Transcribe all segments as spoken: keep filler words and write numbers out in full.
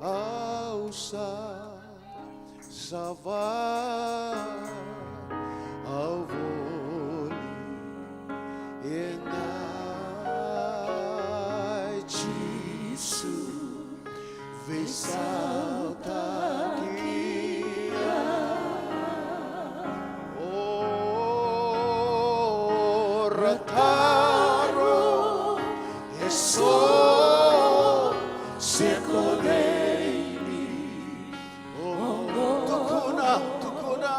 Au sa sava, au voli ena Jisu veisautaki au. O ra taro eso se ko cei ni. Tukuna, tukuna,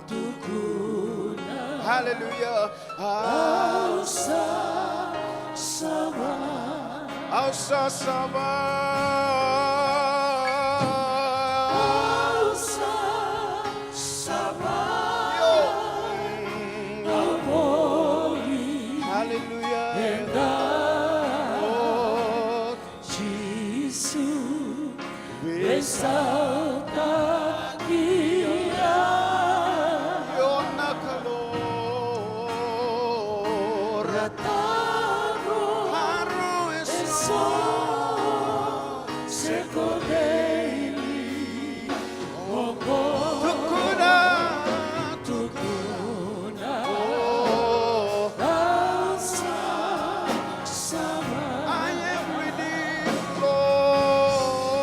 tukuna. Hallelujah. Au sa sava. Au sa sava. Au sa sava. Io. Au voli. Hallelujah. Eda. Oh. Jisu veisautaki au. Io na Kalou. Ra taro eso se ko cei ni. Tukuna, tukuna. Oh. Au sa sava. I am redeemed, Lord.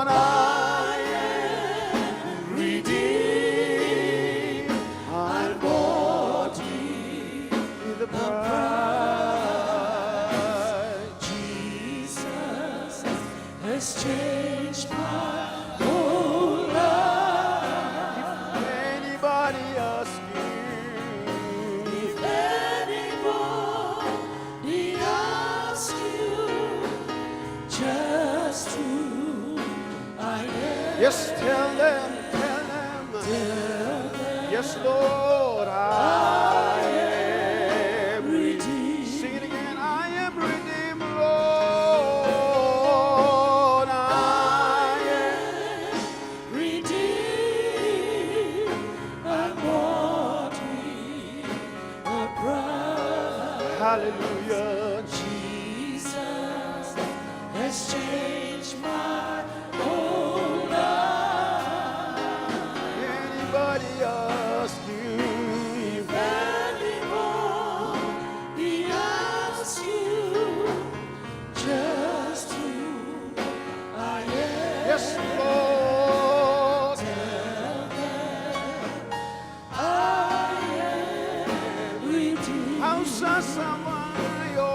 I am redeemed. I'm bought with a price. Jesus has changed my whole life. If anybody asks you, if anybody asks you, just who I am. Yes, tell them, tell them. Tell them. Yes, Lord, I am redeemed. Sing it again. I am redeemed, Lord. I am redeemed. I'm bought with a price. Hallelujah. Jesus has changed my whole life. Anybody ask you? If anybody ask you, just who I am. Yes, Lord. Tell them I am redeemed. Au sa sava, io.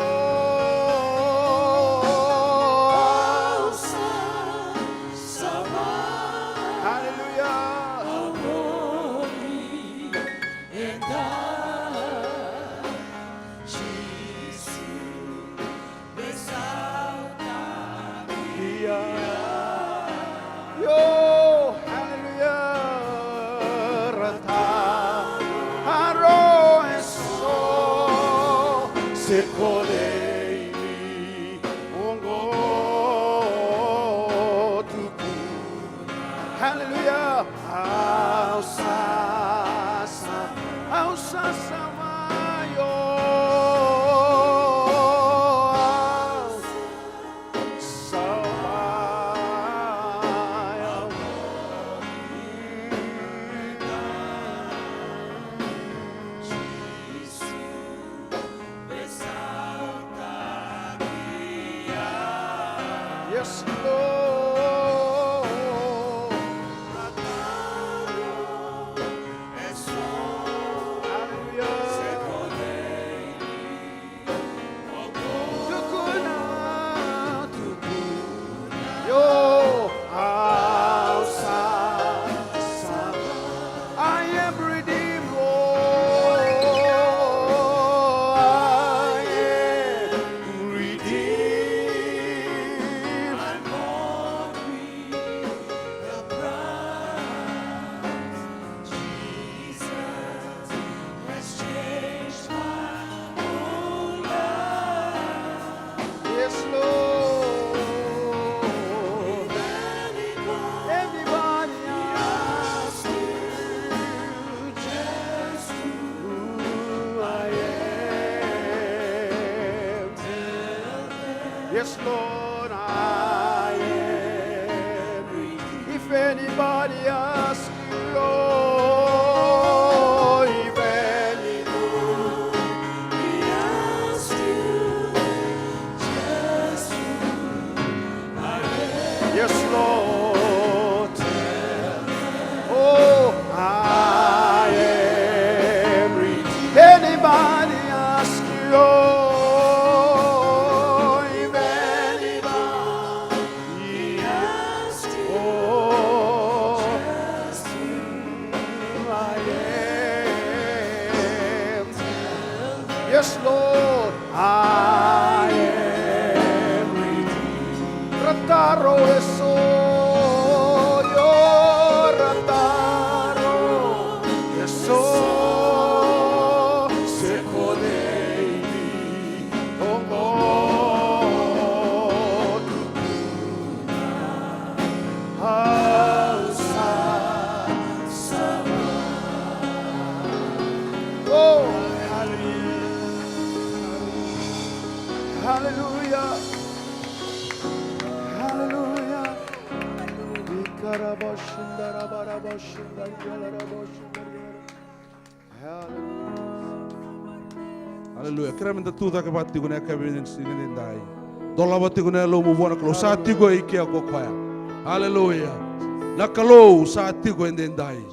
Au sa sava. Hallelujah. Au voli eda Jisu. Ia. Io, hallelujah. Ra taro eso se ko cei ni oqo. Tukuna. Hallelujah. Au sa sava, au sa sava, io. Au sa sava, io. Yes, Lord. Hallelujah. Tukuna, tukuna. Io, au sa sava. I am redeemed, Lord. I am redeemed. I'm bought with a price. Jesus has changed my whole life. Yes, Lord. If anybody asks you, just who I am, tell them. Yes, Lord, I Taro eso, io ra taro eso, se ko cei ni oqo tukuna au sa sava. Oh, hallelujah. Hallelujah. Hallelujah. Ikarabashindarabarabashi. Hallelujah. Kerea meda tu cake vata tiko na yakavi ni siga edaidai. Dolava tiko na yalomu vua na Kalou. Sa tiko e ke ko koya. Hallelujah. Na Kalou sa tiko edaidai.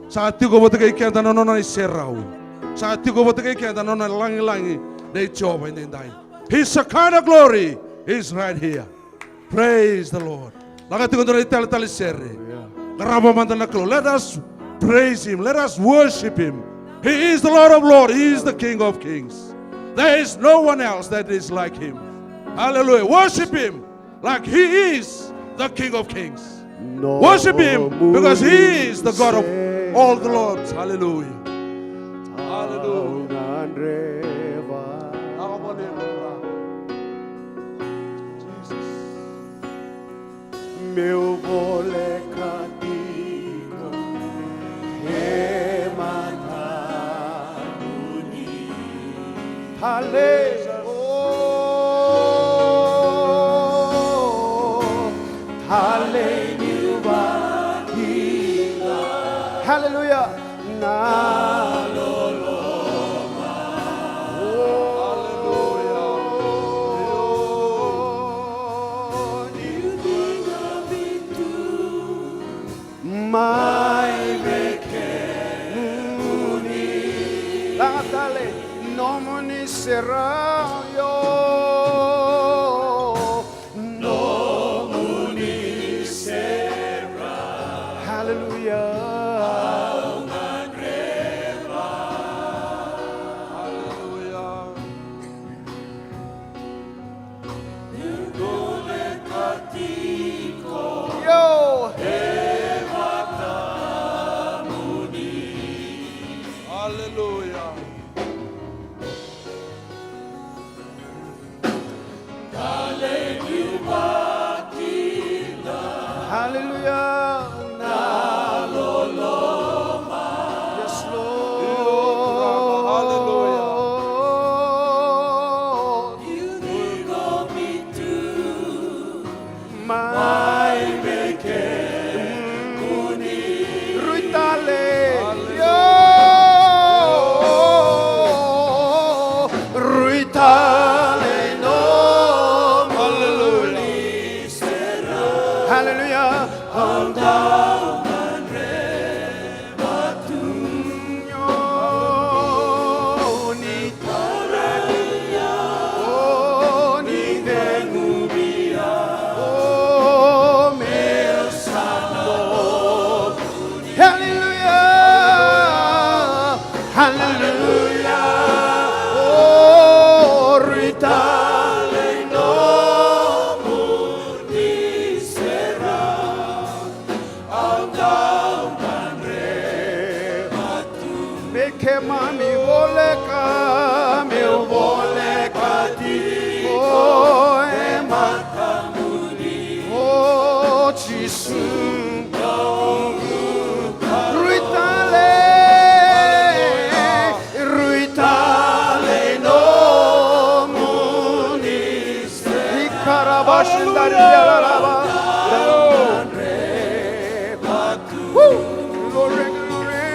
Sa tiko vata kei keda na nona iserau. Sa tiko vata kei keda na nona lagilagi nei Jiova edaidai. His Shekinah glory is right here. Praise the Lord. Laga tiko dua na italetale sere. Qarava mada na Kalou. Let us praise him. Let us worship him. He is the Lord of lords. He is the King of kings. There is no one else that is like him. Hallelujah. Worship him like he is the King of kings. Worship him because he is the God of all the lords. Hallelujah. Hallelujah. Meu voleka tiko e matamuni. Talei, oh, talei niu vakila. Hallelujah. Na loloma. Oh, niu diga vitu mai vei kemuni. Laga tale, nomuni serau, io. Nomuni serau. Hallelujah. Au gadreva. Hallelujah. Io. Hallelujah. Hallelujah. Yes, Lord. Hallelujah. Mai vei kemuni. Rui tale. Io. Rui tale nomuni. Hallelujah. Hallelujah. Hallelujah. Hallelujah. Oh, rui tale nomuni serau. Au dau gadreva tu. Me keimami voleka, meu voleka tiko e matamuni. O Jisu. Rui tale, rui tale nomuni. Hallelujah. Woo! Glory, glory.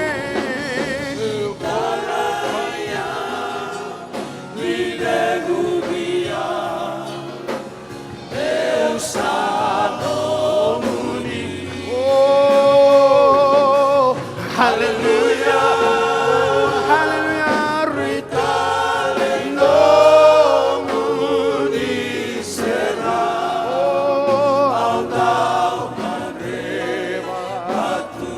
Oh, hallelujah, hallelujah, rui tale nomuni serau. Oh, au dau gadreva tu.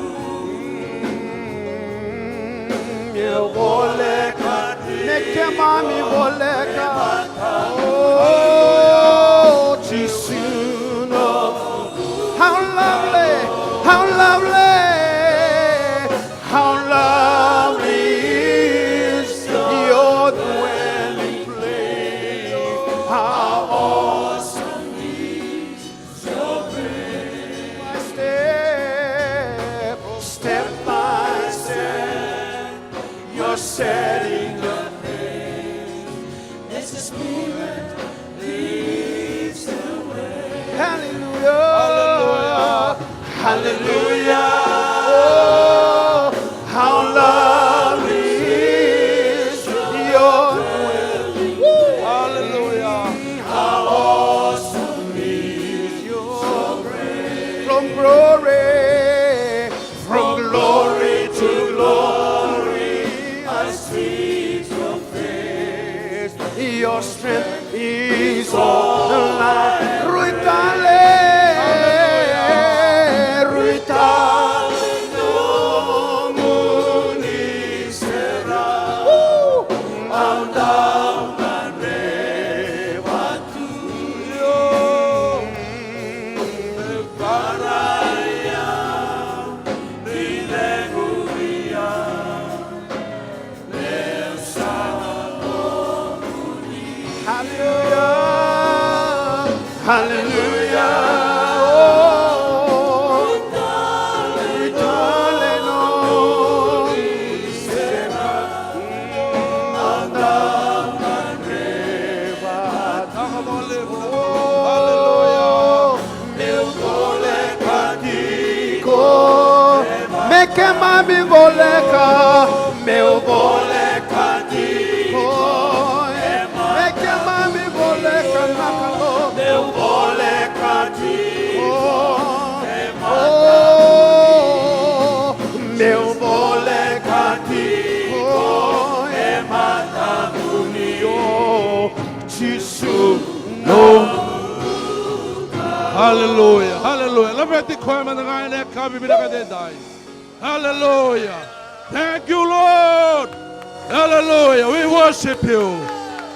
Setting the pace as the Spirit leads the way. Hallelujah. Hallelujah. Oh, how lovely is your dwelling. Hallelujah. How awesome is your grace. From glory from glory to glory, I seek your face. Your strength is all I. Rui tale, rui tale, nomuni serau. Au dau gadreva tu. Io. Hallelujah. Hallelujah. Oh, Hallelujah. Meu voleka tiko. Me keimami voleka. Meu voleka tiko. Me keimami voleka na Kalou. Meu voleka tiko. Oh, meu voleka tiko. E matamuni o Jisu. No. Hallelujah. Hallelujah. Laveti koya mada ga ena yakavi vinaka edaidai. Hallelujah. Thank you, Lord. Hallelujah. We worship you.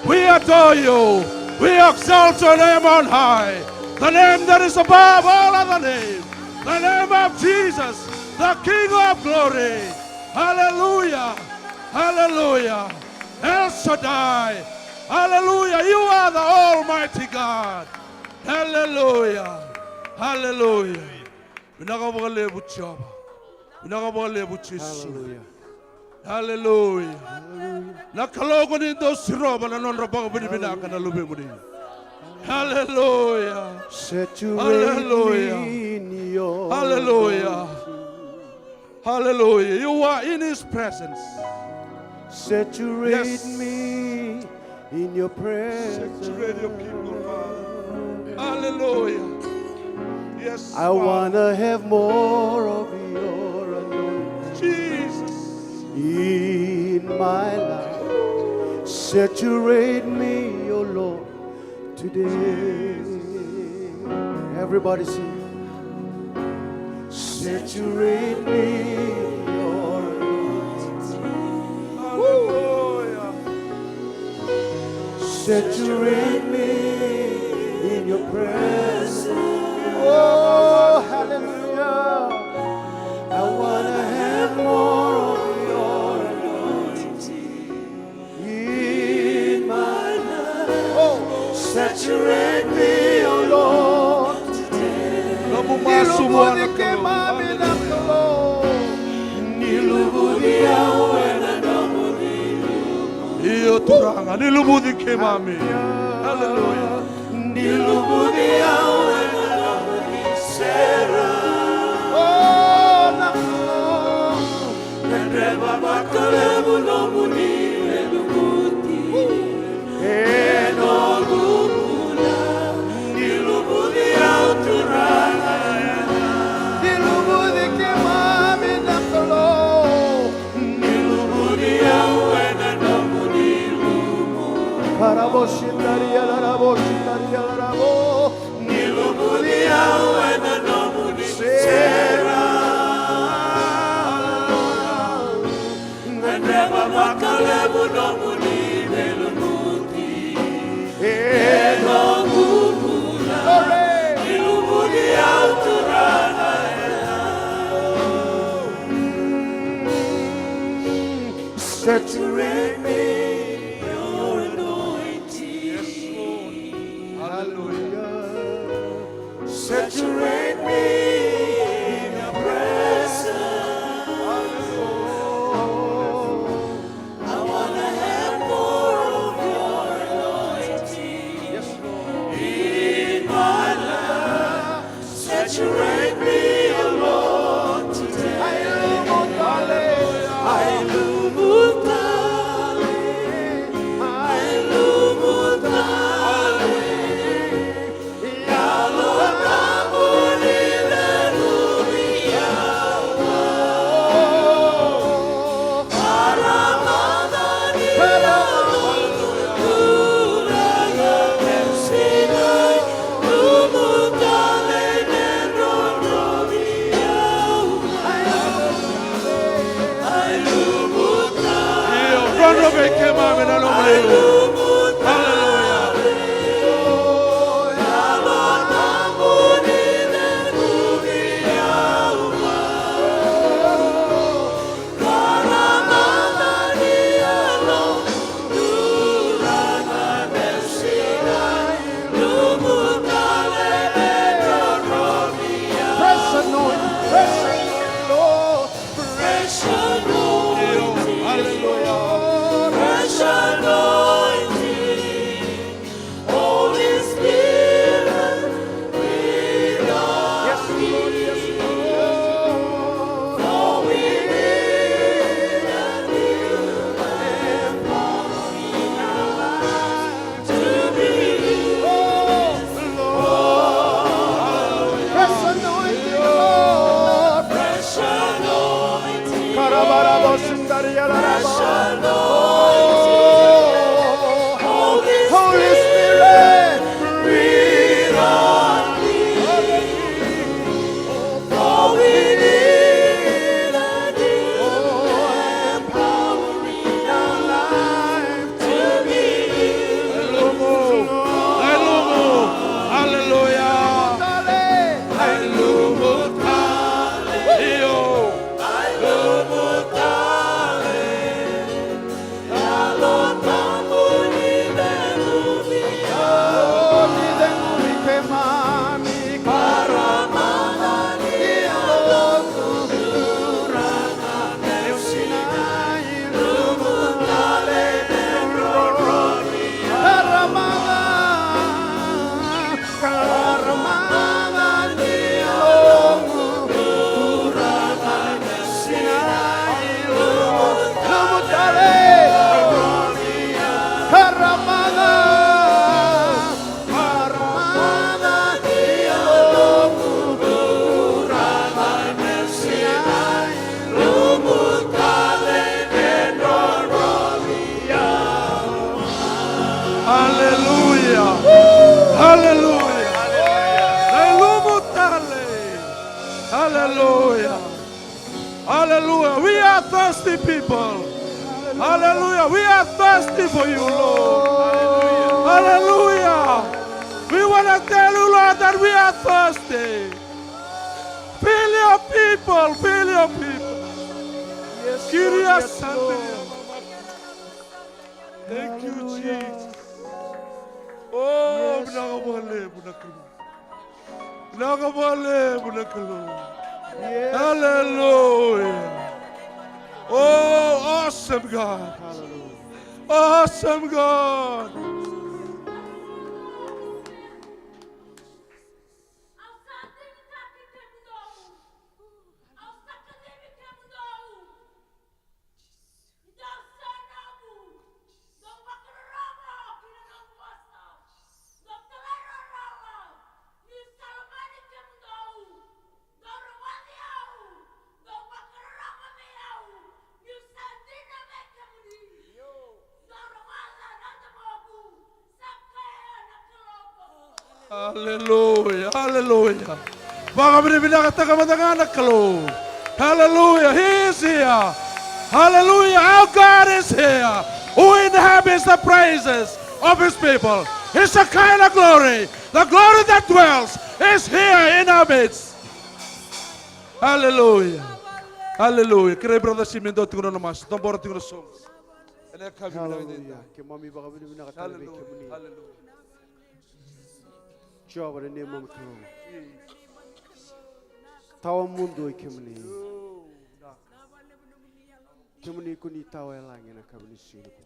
We adore you. We exalt your name on high. The name that is above all other names. The name of Jesus, the King of glory. Hallelujah. Hallelujah. El Shaddai. Hallelujah. You are the Almighty God. Hallelujah. Hallelujah. Vinaka vakalevu Jiova. Vinaka vakalevu Jisu. Hallelujah. Hallelujah. Hallelujah. Na Kalou ko ni dau sirova na nodra vakavinavinaka na luvemuni. Hallelujah. Saturate Hallelujah. Me in your Hallelujah. Anointing. Hallelujah. You are in his presence. Saturate Yes. me in your presence. Saturate your people, Father. Hallelujah. Yes, I Father. Wanna have more of your anointing Jesus. In my life. Saturate me, O Lord. Today, everybody sing. Saturate me in your anointing. Hallelujah. Saturate me in your presence. Oh, hallelujah. I wanna have more of your anointing. In my life. Oh, saturate me, oh Lord. Nomu masu vua na Kalou. Ni luvuci au ena nomuni luvuna. Io Turaga, ni luvuci keimami. Hallelujah. Ni luvuci au ena nomuni serau. Oh, na Kalou. Gadreva vakalevu nomuni veilumuti. E noqu bula. Ni luvuci au Turaga. Ni luvuci keimami na Kalou. Ni luvuci au ena nomuni luvuna. Parabositaria, larabositaria, larabo. Ni luvuci au ena nomuni serau. Gadreva vakalevu nomuni veilumuti. E noqu bula. Ni luvuci au Turaga. Saturate me, your anointing. Yes, Lord. Hallelujah. Saturate me in your presence. Hallelujah. I Io, roro vei keimami na loma ni Kalou. Haleluya. Fresh anointing, fresh anointing, Lord. Fresh anointing. Hallelujah. Fresh anointing. Holy Spirit, breathe on me. Yes, Lord, yes, Lord. For we need a new empowering anointing. To be used, Lord. Fresh anointing, Lord. Fresh anointing. Karabarabo sundariarabo. Fresh anointing. Holy Spirit, breathe on me. For we need a new empowering anointing. Haleluya. Haleluya. Haleluya. Io. Haleluya. Haleluya. Na ilumu tale. Haleluya. Haleluya. We are thirsty people. Haleluya. We are thirsty for you, Lord. Haleluya. We want to tell you, Lord, that we are thirsty. Fill your people. Fill your people. Yes, Lord. Yes, Lord. Thank you, Jesus. Oh, vinaka vakalevu na Kalou. Vinaka vakalevu na Kalou. Yes. Hallelujah. Oh, awesome God. Hallelujah. Awesome God. Ni dau sa nomu, dau vakarorogo ki na nomu vosa. Dau talairawarawa, ni sa lomani kemudou. Dau rawati au, dau vakarorogo vei au, niu sa dina vei kemuni. Dau rawata na yagoqu. Hallelujah, hallelujah. Vakavinavinakataka mada ga na Kalou. Hallelujah, he is here. Hallelujah, our God is here. Who inhabits the praises of his people. His Shekinah glory, the glory that dwells, is here in our midst. Hallelujah. Hallelujah. Kerei brother Simi dua tiko na masu. Dua boro tiko na sogo. Ena yakavi vinaka. Hallelujah. Keimami vakavinavinaka tale vei kemuni. Hallelujah. Jiova na neimami Kalou. Tawa mudu oi kemuni. Kemuni ko ni tawa e lagi ena yakavi ni siga nikua.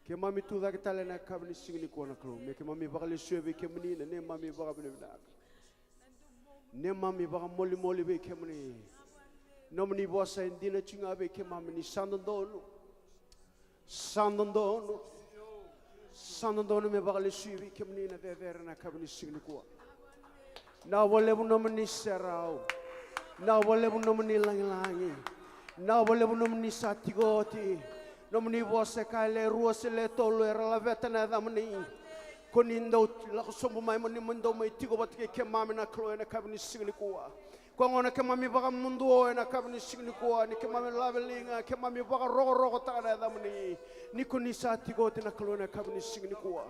Keimami tu cake tale ena yakavi ni siga nikua na Kalou. Me keimami vakalesuya vei kemuni na neimami vakavinavinaka. Neimami vakamolimoli vei kemuni. Nomuni vosa e dina tiko ga vei keimami ni sa dodonu. Sa dodonu. Sa dodonu me vakalesui vei kemuni na cecere ena yakavi ni siga nikua. Vinaka vakalevu nomuni serau. Vinaka vakalevu nomuni lagilagi. Vinaka vakalevu nomuni sa tiko oti. Nomuni vosa e kaya, le rua se le tolu era laveta na yacamuni, ko ni dau lako sobu mai mo ni mo dau mai tiko vata kei keimami na Kalou ena yakavi ni siga nikua. Koya gona keimami vakamuduo ena yakavi ni siga nikua, ni keimami laveliga, keimami vakarokorokotaka na yacamuni, ni ko ni sa tiko oti na Kalou ena yakavi ni siga nikua.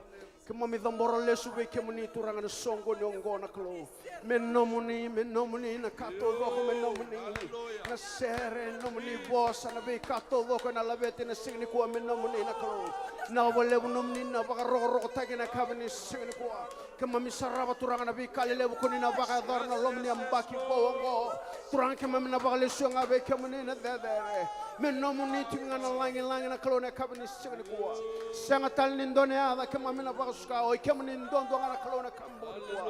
Keimami cabora lesu vei kemuni Turaga na soqoni oqo na Kalou. Me nomuni, me nomuni na ka taucoko, me nomuni na sere, nomuni vosa, na veika taucoko ena laveti ena siga nikua, me nomuni na Kalou. Vinaka vakalevu nomuni na vakarokorokotaki ena yakavi ni siga nikua. Keimami sarava Turaga na veika lelevu ko ni na vakayacora na loma ni yabaki vou oqo. Turaga keimami na vakalesuya ga vei kemuni na cecere. Me nomuni tiko ga na lagilagi na Kalou ena yakavi ni siga nikua. Sega tale ni dua na yaca keimami na vakasuka, o i kemuni duadua ga na Kalou ena yakavi nikua.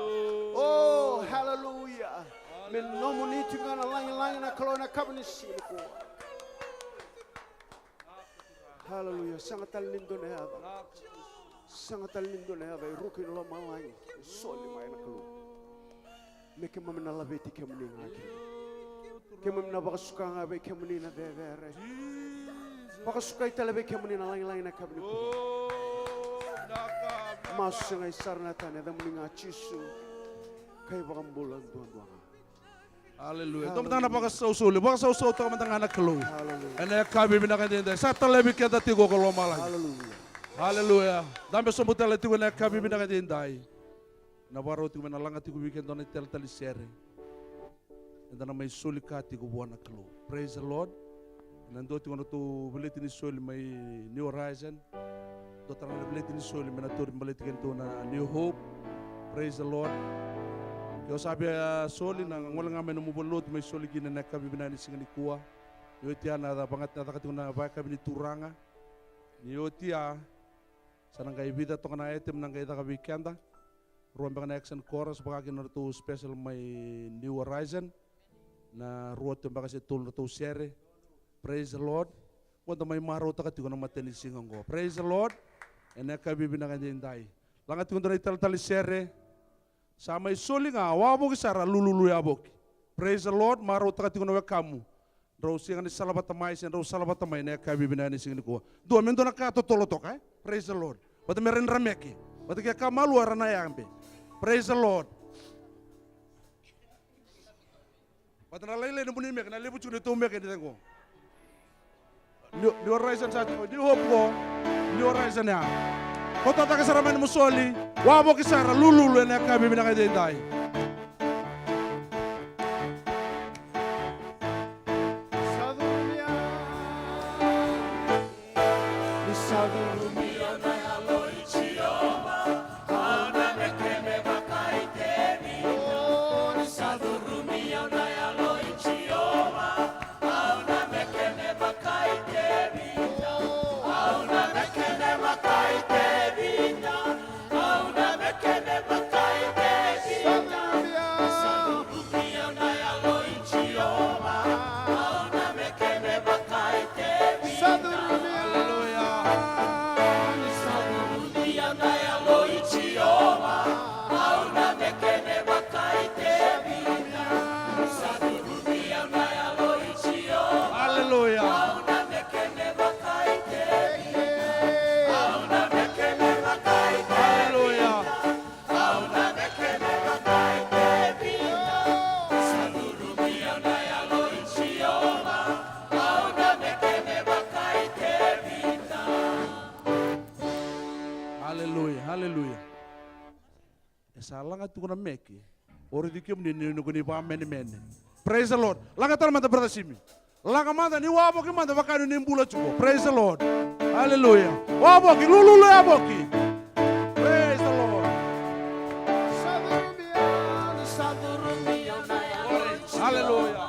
O, haleluya. Me nomuni tiko ga na lagilagi na Kalou ena yakavi ni siga nikua. Haleluya. Sega tale ni dua na yaca. Sega tale ni dua na yaca e ruku i lomalagi e soli mai na Kalou. Me keimami na laveti kemuni ga kina. Keimami na vakasuka ga vei kemuni na cecere. Vakasukai tale vei kemuni na lagilagi na yakavi nikua. Masu segai sara na tane, yacamuni ga Jisu. Kai vakabula duadua ga. Aleluya. Dua mada ga na vakasausauli, vakasausautaka mada ga na Kalou. Aleluya. Ena yakavi vinaka edaidai. Sa talevi keda tiko ko lomalagi. Aleluya. Aleluya. Dabe sobu tale tiko ena yakavi vinaka edaidai. Na vakarau tiko me na laga tiko vei keda na italatala ni sere. Eda na mai soli ka tiko vua na Kalou. Praise the Lord. Ena dua tiko na tou veleti ni soli mai New Horizon. Dua tale na veleti ni soli me na tauri baleti keitou na New Hope. Praise the Lord. Ke o sa via soli na gole ga mai nomu valenilotu mai soli kina ena yakavi vinaka ni siga nikua. Ni oti ya na caka, na caka tiko na vakayakavi ni Turaga. Ni oti ya sa na qai vica toka na item na qai caka vei keda. Rua beka na action chorus, vaka kina na ratou special mai New Horizon. Na rua tu beka se tolu na ratou sere. Praise the Lord. Qo da mai marautaka tiko na matanisiga oqo. Praise the Lord. Ena yakavi vinaka edaidai. Laga tiko dua na italatala ni sere. Sa mai soli ga, wavoki sara, lululu yavoki. Praise the Lord. Marautaka tiko na wekamu. Drau sega ni salavata mai, se drau salavata mai na yakavi vinaka ni siga nikua. Dua, me dua na ka totolo toka, e? Praise the Lord. Vata me ra ni ra meke. Vata kei ka malua era na yabe. Praise the Lord. Vata na lailai na buni meke, na levu tiko ni tou meke ni cegu. New, New Horizon sa tiko, New Hope ko, New Horizon ya. Ko tataka sara mai na musoli, wavoki sara, lululu ena yakavi vinaka edaidai. Aleluya. Aleluya. Aleluya, aleluya. E sa laga tiko na meke. O raici kemuni ni, ni, ni vakamenemene. Praise the Lord. Laga tale mada, brother Simi. Laga mada, ni wavoki mada vaka ni bula tiko. Praise the Lord. Aleluya. Wavoki, lululu yavoki. Praise the Lord. Aleluya.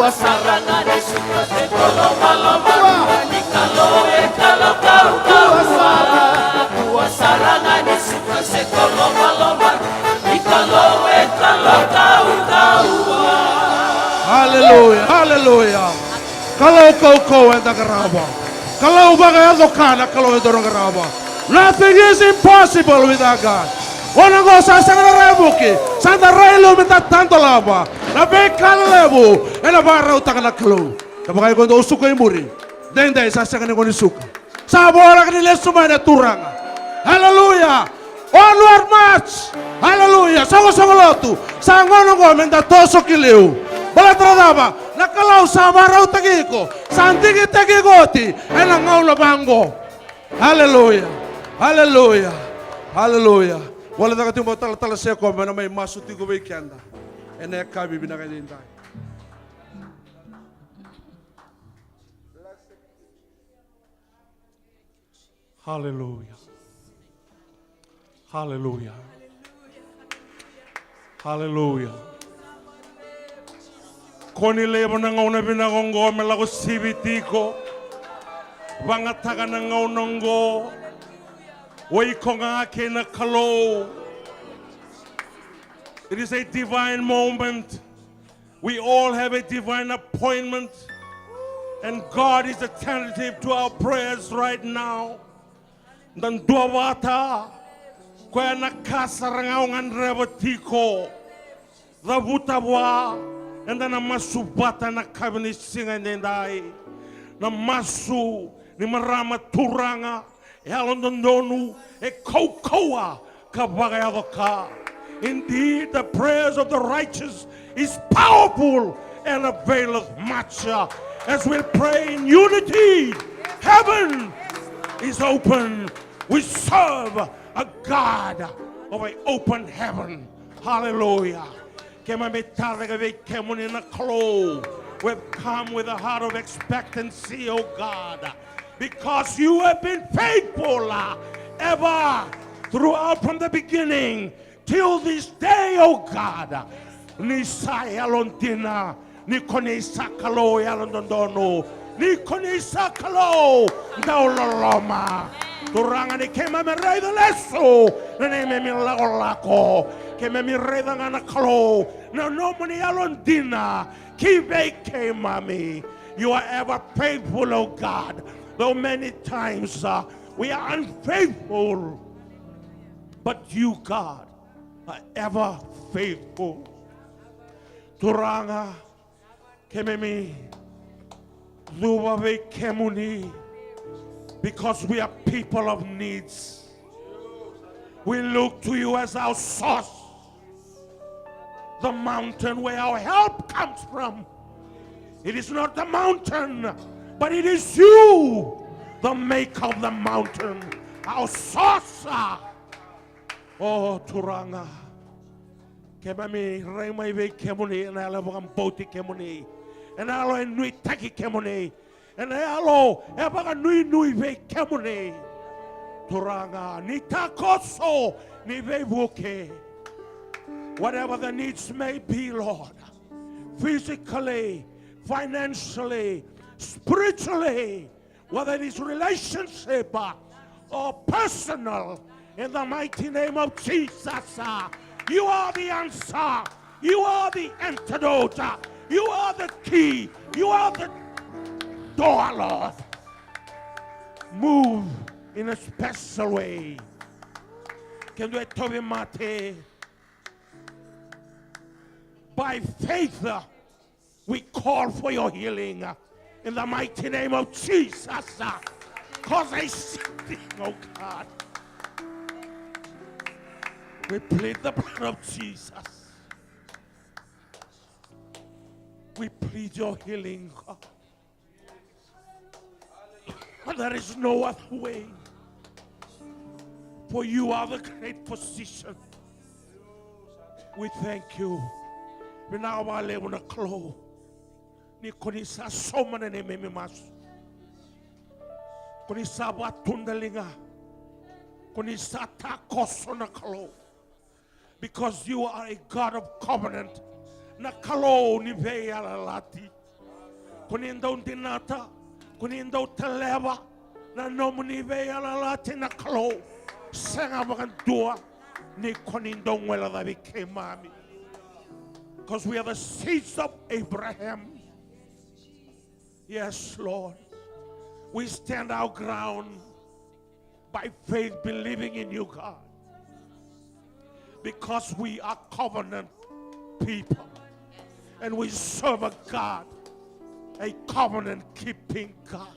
Sara ga ni suka se ko lomaloma, ni Kalou e Kalou kaukauwa. Dua sara ga ni suka se ko lomaloma, ni Kalou e Kalou kaukauwa. Haleluya, haleluya. Kalou kaukauwa eda qarava. Kalou vakayaco ka na Kalou eda qarava. Nothing is impossible with our God. Gauna oqo sa sega na rai vuki, sa da rai liu me da tadolava na veika lelevu ena vakarautaka na Kalou. Kevaka iko dau suka i muri, daidai sa sega ni gauna ni suka. Sa voleka ni lesu mai na Turaga. Haleluya. Onward march. Haleluya. Soqosoqo lotu. Sa gauna oqo me da toso ki liu. Baleta na cava? Na Kalou sa vakarautaki iko. Sa digitaki iko oti ena gauna vaqo. Haleluya. Haleluya. Haleluya. Vale caka tiko mo talatala Sekope me na mai masu tiko vei keda ena yakavi vinaka edaidai. Haleluya. Haleluya. Haleluya. Ko ni laiva na gauna vinaka oqo me lako sivi tiko. Vagataka na gauna oqo. O iko ga kei na Kalou. It is a divine moment. We all have a divine appointment, and God is attentive to our prayers right now. Da duavata, koya na ka sara ga o gadreva tiko. Cavuta vua, eda na masu vata na kavi ni siga edaidai. Na masu ni marama Turaga, e yalododonu, e kaukauwa ka vakayaco ka. Indeed, the prayers of the righteous is powerful and availeth much. As we pray in unity, heaven is open. We serve a God of an open heaven. Hallelujah. Keimami taleitaka vei kemuni na Kalou. We've come with a heart of expectancy, O God, because you have been faithful, uh, ever throughout, from the beginning till this day, O God. Ni sa yalodina, ni ko ni sa Kalou yalododonu, ni ko ni sa Kalou dau loloma. Turaga, ni keimami raica lesu na neimami lakolako, keimami raica ga na Kalou na nomuni yalodina ki vei keimami. You are ever faithful, O God. Though many times, uh, we are unfaithful, but you, God, are ever faithful. Turaga, keimami cuva vei kemuni, because we are people of needs. We look to you as our source, the mountain where our help comes from. It is not the mountain, but it is you, the maker of the mountain, our source. O Turaga, keimami rai mai vei kemuni ena yalo e vakabauti kemuni, ena yalo e nuitaki kemuni, ena yalo e vakanuinui vei kemuni. Turaga, ni takoso, ni veivuke. Whatever the needs may be, Lord, physically, financially, spiritually, whether it is relationship, uh, or personal, in the mighty name of Jesus, uh, you are the answer. You are the antidote. Uh, you are the key. You are the door, Lord. Move in a special way. Ke dua e tauvimate, by faith, uh, we call for your healing, uh, in the mighty name of Jesus, uh, 'cause I see thing, oh God. We plead the blood of Jesus. We plead your healing, God. There is no other way. For you are the great physician. We thank you. Vinaka vakalevu na Kalou. Ni ko ni sa sauma na neimami masu. Ko ni sa vakatudaliga. Ko ni sa takoso na Kalou. Because you are a God of covenant. Na Kalou ni veiyalayalati. Ko ni dau dinata, ko ni dau taleva na nomuni veiyalayalati na Kalou. Sega vakadua ni ko ni dau guilecavi keimami. Because we are the seeds of Abraham. Yes, Lord. We stand our ground by faith, believing in you, God. Because we are covenant people. And we serve a God, a covenant keeping God.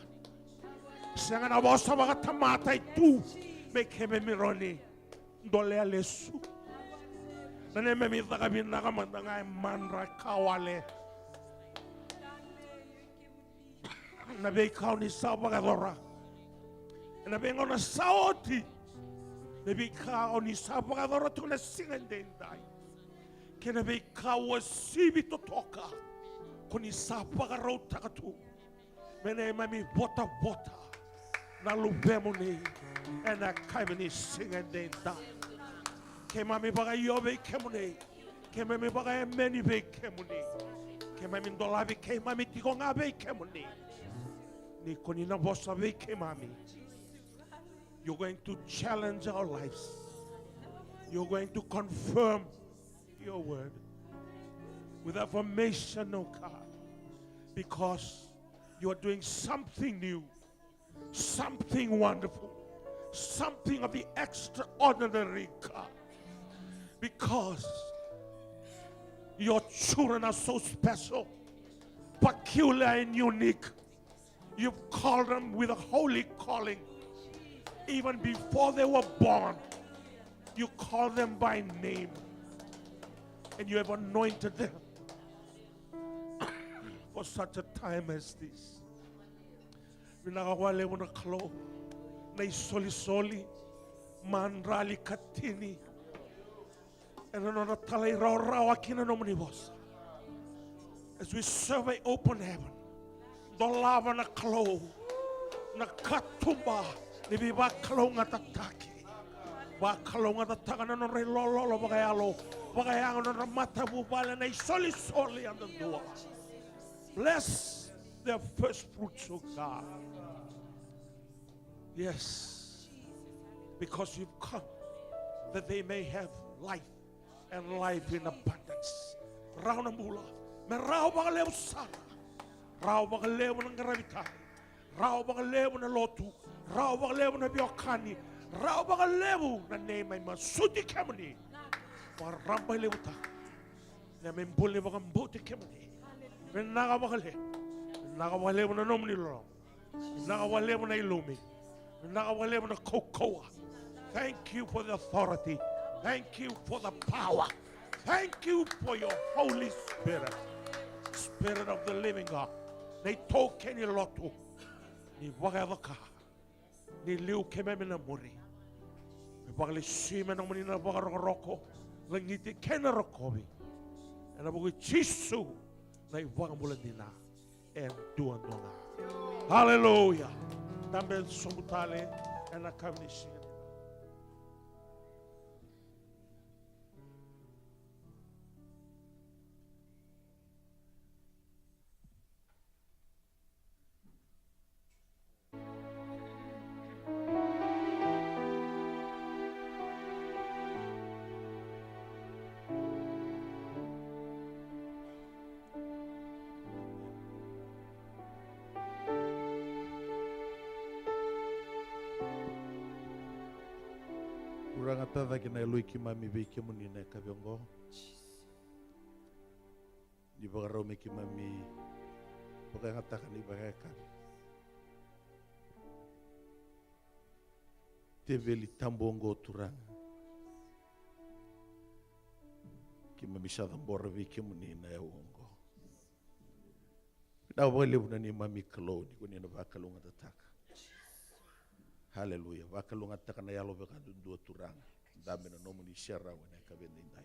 Sega na vosa vakatamata e tu me keimami rawa ni dolea lesu. Na neimami caka vinaka mada ga e madra ka wale. Na veika o ni sa vakayacora ena veigauna sa oti, na veika o ni sa vakayacora tiko na siga edaidai, kei na veika uasivi totoka ko ni sa vakarautaka tu me neimami votavota na luvemuni ena yakavi ni siga edaidai. Keimami vakaio vei kemuni. Keimami vakaemeni vei kemuni. Keimami dolavi keimami tiko ga vei kemuni. Ni ko ni na vosa vei keimami. You're going to challenge our lives. You're going to confirm your word with affirmation, oh God, because you are doing something new, something wonderful, something of the extraordinary, God. Because your children are so special, peculiar, and unique. You've called them with a holy calling. Even before they were born, you called them by name. And you have anointed them for such a time as this. Vinaka vakalevu na Kalou, na isolisoli, madrali, katini, ena nodra talairawarawa ki na nomuni vosa. As we survey open heaven, dolava na Kalou na katuba ni veivakalougatataki. Vakalougatataka na nodra ilololo vakayalo, vakayago na nodra matavuvale, na isolisoli yadudua. Bless their first fruits, oh God. Yes. Because you've come that they may have life and life in abundance. Rawa na bula me rawa vakalevu sara. Rawa vakalevu na qaravi tale. Rawa vakalevu na lotu. Rawa vakalevu na veiwekani. Rawa vakalevu na neimami masuti kemuni. Vakarabailevutaka neimami bula ni vakabauti kemuni. Vinaka vakalevu. Vinaka vakalevu na nomuni loloma. Vinaka vakalevu na ilumi. Vinaka vakalevu na kaukauwa. Thank you for the authority. Thank you for the power. Thank you for your Holy Spirit. Spirit of the living God. Na itaukei ni lotu. Ni vakayaco ka. Ni liu keimami na muri. Me vakalesui me nomuni na vakarokoroko, lagiti kei na rokovi. Ena vuku i Jisu na iVakabula dina. E duadua ga. Haleluya. Dabe sobu tale ena yakavi ni siga. Turaga, tacake na yaloi keimami vei kemuni na yakavi oqo. Ni vakarau me keimami vakayagataka na ivakayakavi. Teveli tabu oqo, Turaga. Keimami sa cabora vei kemuni na yau oqo. Vinaka vakalevu na neimami Kalou ni ko ni na vakalougatataka. Haleluya. Vakalougatataka na yalo vakayadudua, Turaga. Dabe na nomuni serau ena yakavi edaidai.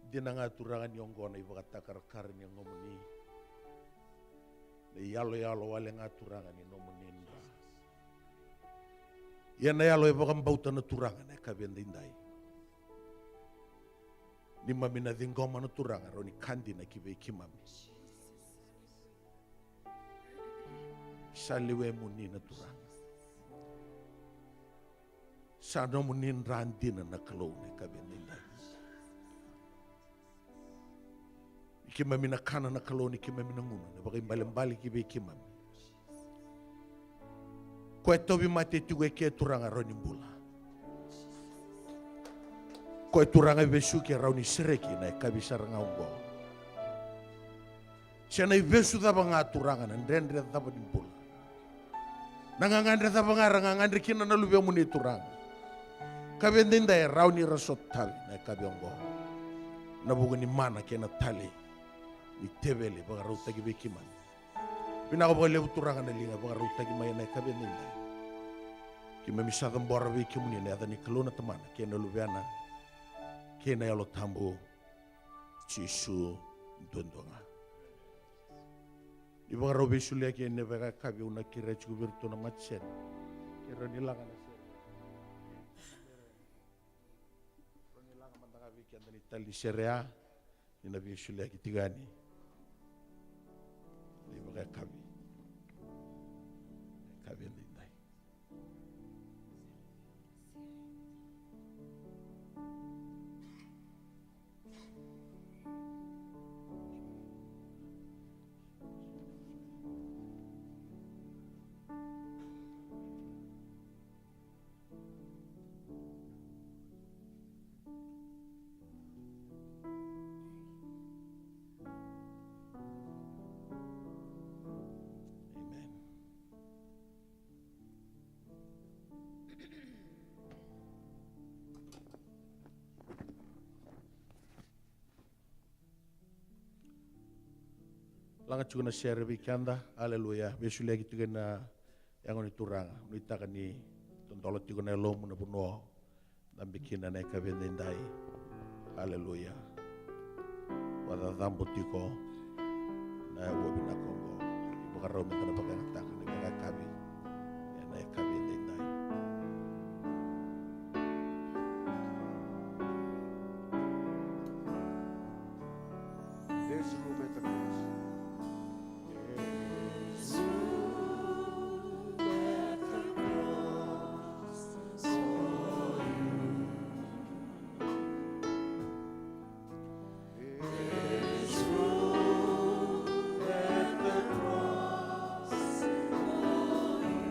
Dina ga, Turaga, ni oqo na ivakatakarakara ni yagomuni. Na iyaloyalo wale ga, Turaga, ni nomuni dra. Ia na yalo e vakabauta na Turaga ena yakavi edaidai. Neimami na ciqoma na Turaga, rawa ni ka dina ki vei keimami. Sa lewemuni na Turaga. Sa nomuni dra dina na Kalou na yakavi edaidai. Ni keimami na kana na Kalou, ni keimami na gunu, na vakaibalebale ki vei keimami. Koya e tauvimate tiko e ke Turaga rawa ni bula. Koya Turaga e vesuki e rawa ni sereki na yakavi sara ga oqo. Se na ivesu cava ga Turaga, na dredre cava ni bula, na gagadre cava ga era gagadre kina na luvemuni Turaga, yakavi edaidai e rawa ni ra sotavi na yakavi oqo. Na vuku ni mana kei na talei ni teveli vakarautaki vei keimami. Vinaka vakalevu Turaga na liga vakarautaki mai ena yakavi edaidai. Keimami sa cabora vei kemuni ena yaca ni Kalou na Tamana kei na Luvena kei na Yalo Tabu, Jisu duadua ga. Ni vakarau veisoliyaki ena vakayakavi, au na kerea tiko vei iratou na matasere, kerea ni laga na sere. Kerea ni laga mada ga vei keda na italai ni sere ya, ni na veisoliyaki tiko yani. Ni vakayakavi, yakavi edaidai. Amen. Laga tiko na sere vei keda. Aleluya. Veisoliyaki tiko ena yago ni Turaga. Nuitaka ni dodola tiko na yalomu na vanua dabe kina na yakavi edaidai. Aleluya. Vakacacabo tiko na ua vinaka oqo. Ni vakarau meda na vakayagataka na vakayakavi ena yakavi edaidai. There's room at the cross. There's room at the cross for you. There's room at the cross for you.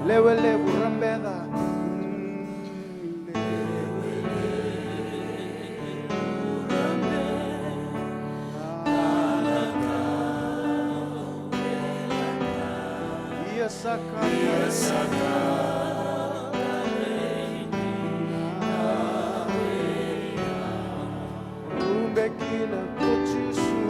Lewe levu, rabeca. Ia saka. Rube kina ko Jisu.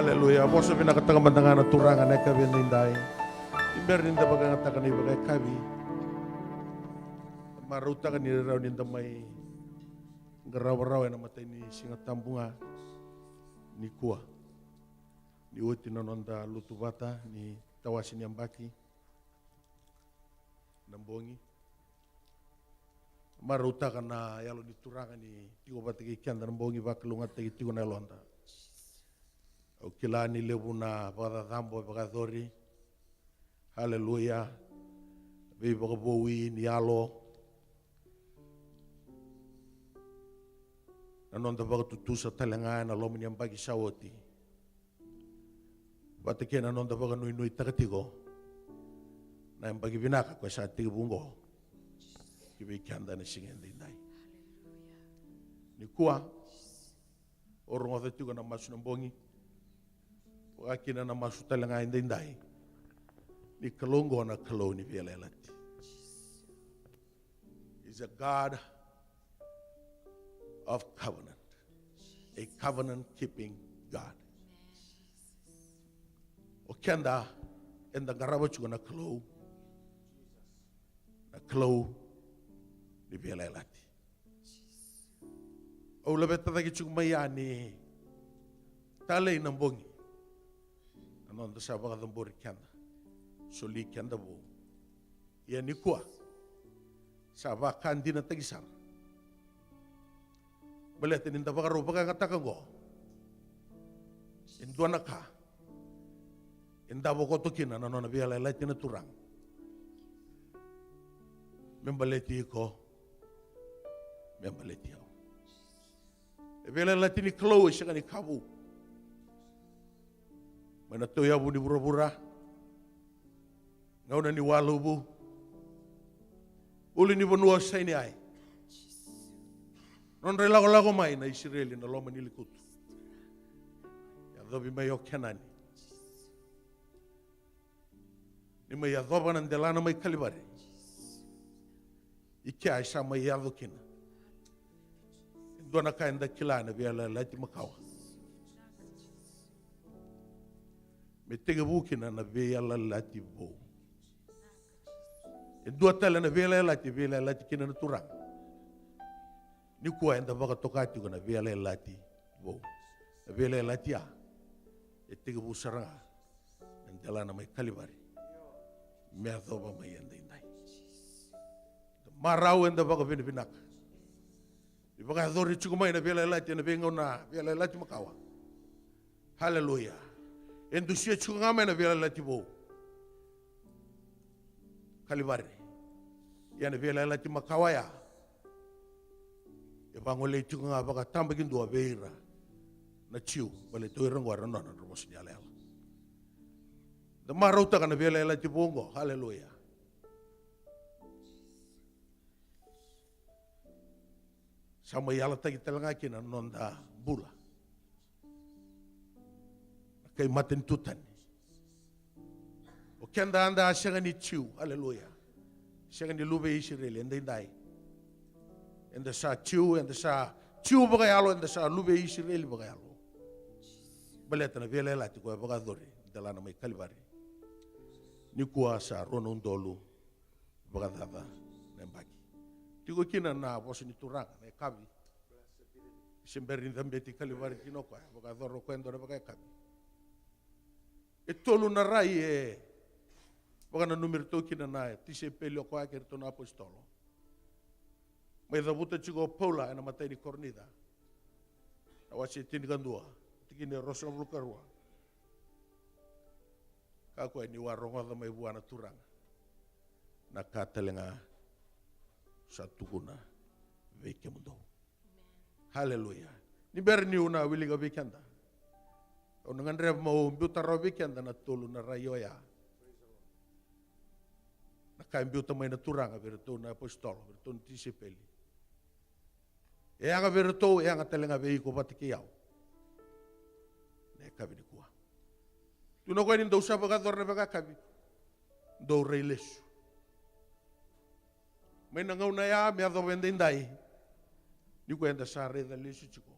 Aleluya. Vosa vinakataka mada ga na Turaga na yakavi edaidai. Ni bera ni da vakayagataka na ivakayakavi, marautaka ni rawa ni da mai qarava rawa ena matai ni Siga Tabu ga nikua, ni oti na noda lotu vata ni tawase ni yabaki na bogi. Marautaka na Yalo ni Turaga ni tiko vata kei keda na bogi, vakalougatataki tiko na yaloda. Au kila ni levu na vakacacabo e vakayacori. Aleluya. Veivakavoui ni yalo. Na noda vakatutusa tale ga ena loma ni yabaki sa oti, vata kei na noda vakanuinuitaka tiko na yabaki vinaka koya sa tekivu oqo ki vei keda ena siga edaidai. Nikua, o rogoca tiko na masu na bogi, vaka kina na masu tale ga edaidai, ni Kalou oqo na Kalou ni veiyalayalati. Is a God of covenant, a covenant keeping God. O keda, eda qarava tiko na Kalou, na Kalou ni veiyalayalati. Au laveta cake tiko mai ya ni talei na bogi, na noda sa vakacabori keda, soli keda vou. Ia nikua, sa vakadinataki sara. Baleta ni da vakarau vakayagataka oqo, e dua na ka e davo koto kina na nona veiyalayalati na Turaga. Me baleti iko, me baleti au. E veiyalayalati ni Kalou e sega ni ka vou. Mai na tauyavu ni vuravura, gauna ni waluvu, ulunivanua o Saineai, nodra ilakolako mai na Isireli na loma ni lekutu, yacovi mai o Kenani, ni mai yacova na delana mai Kalivari. I kea e sa mai yaco kina e dua na ka eda kila, na veiyalayalati makawa. Me tekivu kina na veiyalayalati vou. E dua tale na veiyalayalati e veiyalayalati kina na Turaga. Nikua eda vakatoka tiko na veiyalayalati vou. Na veiyalayalati ya e tekivu sara ga na delana mai Kalivari me yacova mai edaidai. Da marau, eda vakavinavinaka. Ni vakayacori tiko mai na veiyalayalati ena veigauna, veiyalayalati makawa. Haleluya. E dusia tiko ga mai na veiyalayalati vou, Kalivari. Ia na veiyalayalati makawa ya e vagolei tiko ga vakatabakidua vei ira na Jiu, baleta o ira oqo era nona na vosa ni yalayala. Da marautaka na veiyalayalati vou oqo. Haleluya. Sa mai yalataki tale ga kina na noda bula, na kai matanitu tani. O keda, eda a sega ni Jiu, aleluya, sega ni luve i Isireli edaidai. Eda sa Jiu, eda sa Jiu vakayalo, eda sa luve i Isireli vakayalo. Baleta na veiyalayalati koya vakayacori, delana mai Kalivari. Nikua sa rua na udolu vakacaca na yabaki. Tiko kina na vosa ni Turaga na yakavi. Se bera ni cabeti Kalivari kina o koya, vakayacora o koya e dua na vakayakavi. E tolu na rai e vakananumi iratou kina na tisaipeli o koya kei iratou na apositolo. Mai cavuta tiko o Paula ena imatai ni Korinica, na wase tinikadua, tikina e ruasagavulu ka rua. Kaya o koya, niu a rogoca mai vua na Turaga na ka tale ga sa tukuna vei kemudou. Haleluya. Ni bera niu na wilika vei keda, au na gadreva meu biuta rawa vei keda na tolu na rai oya. Na ka e biuta mai na Turaga vei iratou na apositolo, vei iratou na tisaipeli. E yaga vei iratou, e yaga tale ga vei iko vata kei au na yakavi nikua. Tukuna o koya ni dou sa vakayacora na vakayakavi, dou rai lesu. Mai na gauna ya me yacova edaidai, nikua eda sa raica lesu tiko.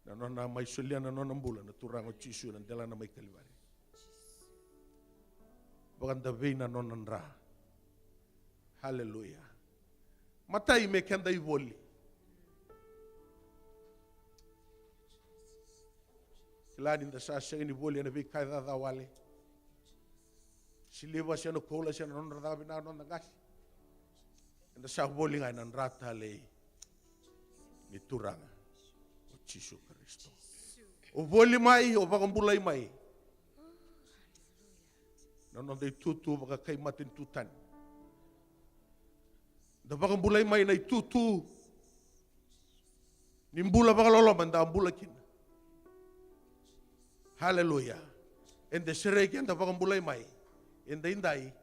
Na nona mai solia na nona bula na Turaga o Jisu ena delana mai Kalivari. Vakadavei na nona dra. Haleluya. Matai me keda ivoli. Kila ni da sa sega ni voli ena veika e caca wale. Siliva se na koula se na nodra caka vinaka noda qase. Eda sa voli ga ena dra talei ni Turaga o Jisu Karisito. O voli mai, o vakabulai mai. Na noda itutu vakakai matanitu tani. Da vakabulai mai na itutu ni bula vakaloloma eda bula kina. Haleluya. Eda sereki, eda vakabulai mai. Eda idai,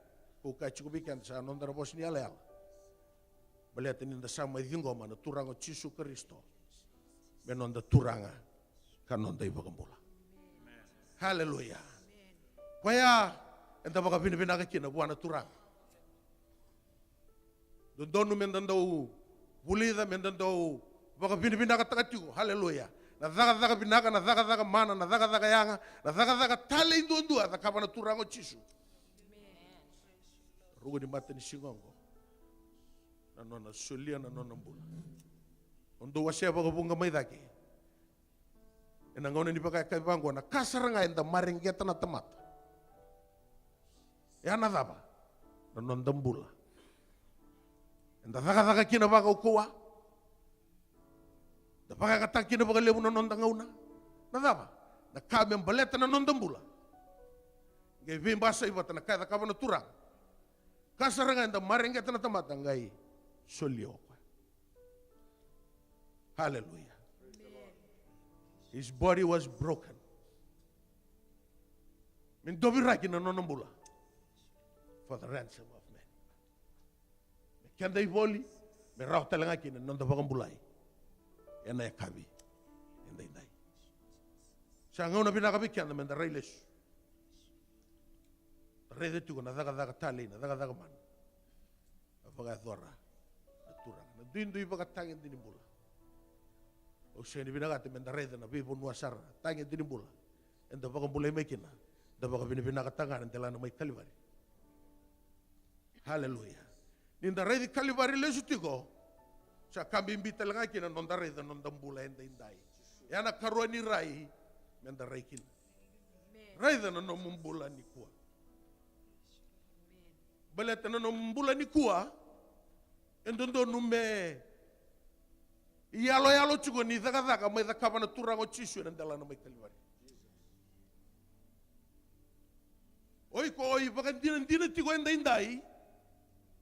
ko ka tiko vei keda sa noda na vosa ni yalayala. Baleta ni da sa mai ciqoma na Turaga o Jisu Karisito me noda Turaga ka noda iVakabula. Haleluya. Koya eda vakavinavinaka kina vua na Turaga. Dodonu meda dau vulica, meda dau vakavinavinakataka tiko. Haleluya. Na cakacaka vinaka, na cakacaka mana, na cakacaka yaga, na cakacaka talei duadua e cakava na Turaga o Jisu. Ruku ni matanisiga oqo. Na nona solia na nona bula. Au dau wasea vakavuqa mai cake. Ena gauna ni vakayakavi vaqo, na ka sara ga eda mareqeta na tamata. E a na cava? Na noda bula. Eda cakacaka kina vakaukauwa. Da vakayagataka kina vakalevu na noda gauna. Na cava? Na ka me baleta na noda bula. Qai veibasai vata na ka e cakava na Turaga. Ka sara ga eda mareqeta na tamata qai solia o koya. Haleluya. His body was broken. Me doviraki na nona bula. For the ransom of men. Me keda ivoli, me rawa tale ga kina na noda vakabulai. Ena yakavi edaidai. Sa gauna vinaka vei keda meda rai lesu. Da raica tiko na cakacaka talei, na cakacaka mana. A vakayacora na Turaga. Na duidui vakatagede ni bula. Au sega ni vinakata meda raica na veivanua sara, tagede ni bula. Eda vakabulai mai kina, da vakavinavinakataka ga na delana mai Kalivari. Haleluya. Ni da raici Kalivari lesu tiko, sa ka bibi tale ga kina noda raica noda bula edaidai. E a na karua ni rai, meda rai kina. Raica na nomu bula nikua. Baleta na nomu bula nikua, e dodonu me iyaloyalo tiko ni cakacaka mai cakava na Turaga o Jisu ena delana mai Kalivari. O iko o ivakadinadina tiko edaidai.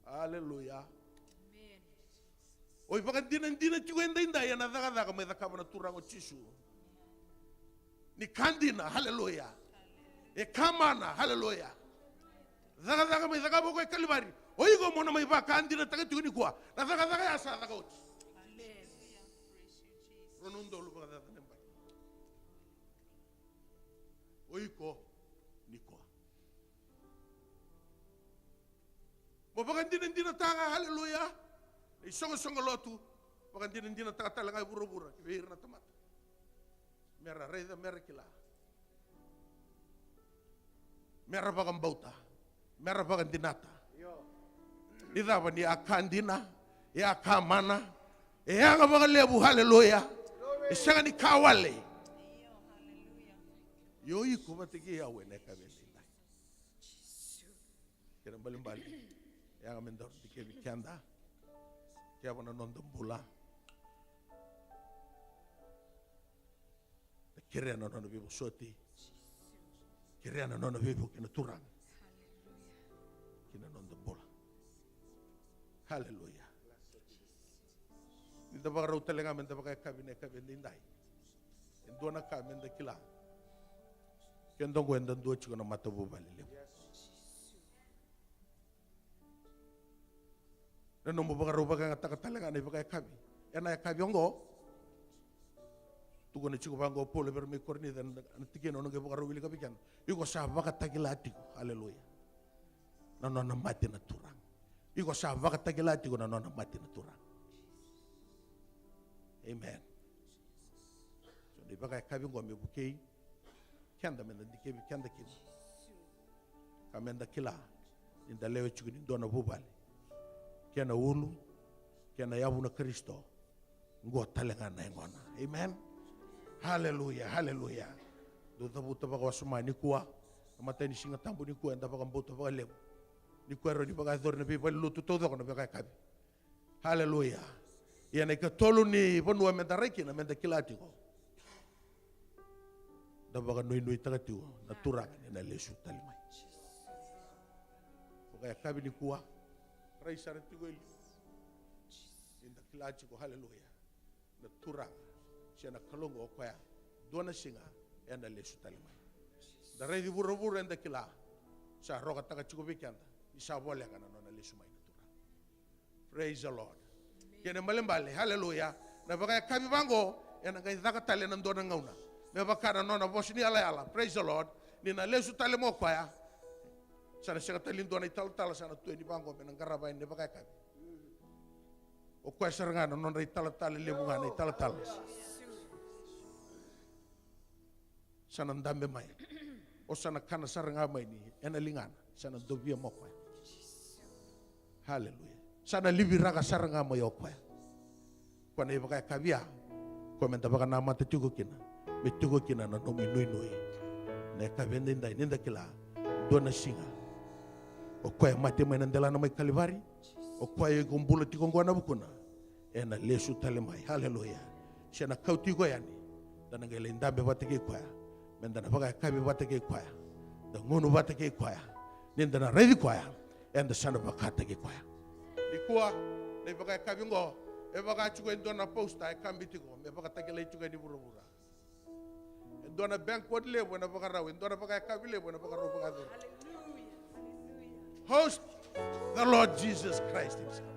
Aleluya. O ivakadinadina tiko edaidai ena cakacaka mai cakava na Turaga o Jisu. Ni ka dina, haleluya. E ka mana, haleluya. Cakacaka mai cakava o koya e Kalivari. O iko mo na mai vakadinataka tiko nikua na cakacaka ya sa caka oti. Rua na udolu vakacaca na yabaki. O iko nikua. Mo vakadinadinataka, haleluya. Na isoqosoqo lotu, vakadinadinataka tale ga e vuravura ki vei ira na tamata. Mera raica, mera kila. Mera vakabauta, mera vakadinata. Ni cava ni a ka dina, e a ka mana, e yaga vakalevu, haleluya. E sega ni ka wale. Io, iko vata kei au ena yakavi edaidai. Kena ibalebale, yaga me daru dikevi keda. Keva na noda bula. Da kerea na nona veivosoti. Kerea na nona veivuke na Turaga ki na noda bula. Haleluya. Ni da vakarau tale ga me da vakayakavi na yakavi edaidai. E dua na ka me da kila. Keda oqo eda dua tiko na matavuvale levu. Na nomu vakarau vakayagataka tale ga na ivakayakavi ena yakavi oqo. Tukuna tiko vaqo o Paula vei ira mai Korinica, na tikina au na qai vakarau wilika vei keda. Iko sa vakatakila tiko, aleluya, na nona mate na Turaga. Iko sa vakatakila tiko na nona mate na Turaga. Amen. So Ivakayakavi oqo me vukei keda, meda dikevi keda kina, ka meda kila ni da lewe tiko ni dua na vuvale, kena ulu, kena yavu na Karisito. Oqo tale ga na yagona. Amen. Haleluya, haleluya. Dou cavuta vakawasoma nikua, na matai ni Siga Tabu nikua, eda vakabauta vakalevu. Nikua e rawa ni vakayacori na veivale lotu taucoko na vakayakavi. Haleluya. Ia na ikatolu ni vanua meda rai kina, meda kila tiko, da vakanuinuitaka tiko na Turaga ni na lesu tale mai. Vakayakavi nikua, rai sara tiko e liu, ni da kila tiko, haleluya, na Turaga se na Kalou oqo, o koya dua na siga ena lesu tale mai. Da raici vuravura, eda kila, sa rokataka tiko vei keda ni sa voleka na nona lesu mai na Turaga. Praise the Lord. Kena ibalebale, haleluya, na vakayakavi vaqo ena qai caka tale ena dua na gauna, me vaka na nona vosa ni yalayala. Praise the Lord. Ni na lesu tale mai o koya, sa na sega tale ni dua na italatala sa na tu yani vaqo me na qarava yani na vakayakavi. O koya sara ga na nodra italatala levu ga, na italatala. Sa na dabe mai. O sa na kana sara ga mai ni ena ligana, sa na dovia mai o koya. Haleluya. Sa na liviraka sara ga mai o koya. Koya na ivakayakavi ya, koya meda vakanamata tiko kina, me tiko kina na nomu inuinui. Na yakavi edaidai, ni da kila, dua na siga, o koya e mate mai na delana mai Kalivari, o koya iko bula tiko oqo ena vukuna, ena lesu tale mai. Haleluya. Se na kauti iko yani, da na qai lai dabe vata kei koya, meda na vakayakavi vata kei koya, da gunu vata kei koya, ni da na raici koya, eda sa na vakataki koya. Nikua, na ivakayakavi oqo, e vaka tiko e dua na poster e kabi tiko me vakatakilai tiko yani vuravura. E dua na banquet levu ena vakarau, e dua na vakayakavi levu ena vakarau vakayacori. Host the Lord Jesus Christ himself.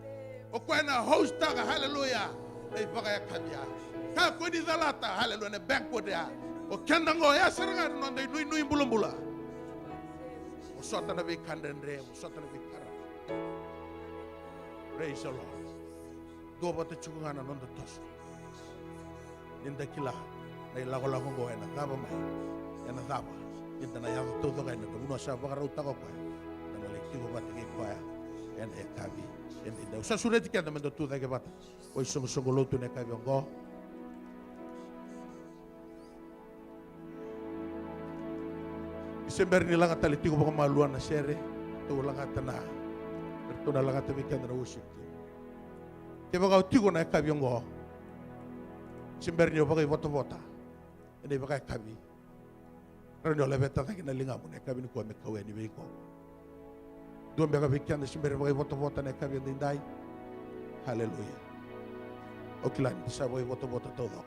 O koya na host-taka, haleluya, na ivakayakavi ya. Kakua ni calata, haleluya, na banquet ya. O keda oqo, ya sara ga na noda inuinui bulabula. Vosota na veika dredre, vosota na veika rarawa. Praise the Lord. Duavata tiko ga na noda toso. Ni da kila na ilakolako oqo ena cava mai, ena cava, ni da na yaco taucoko yani ena vanua sa vakarautaka o koya, da na lai tiko vata kei koya ena yakavi edaidai. Au sa sureti keda meda tu cake vata. O isoqosoqo lotu ena yakavi oqo. Ni se bera ni laga tale tiko vakamalua na sere, tou lagata na, eratou na lagata vei keda na worship team. Kevaka o tiko na yakavi oqo, se bera ni o vakaivotavota ena ivakayakavi, rawa ni o laveta cake na ligamu na yakavi nikua me kau yani vei iko. Dua beka vei keda se bera ni vakaivotavota na yakavi edaidai. Haleluya. Au kila ni sa vakaivotavota taucoko.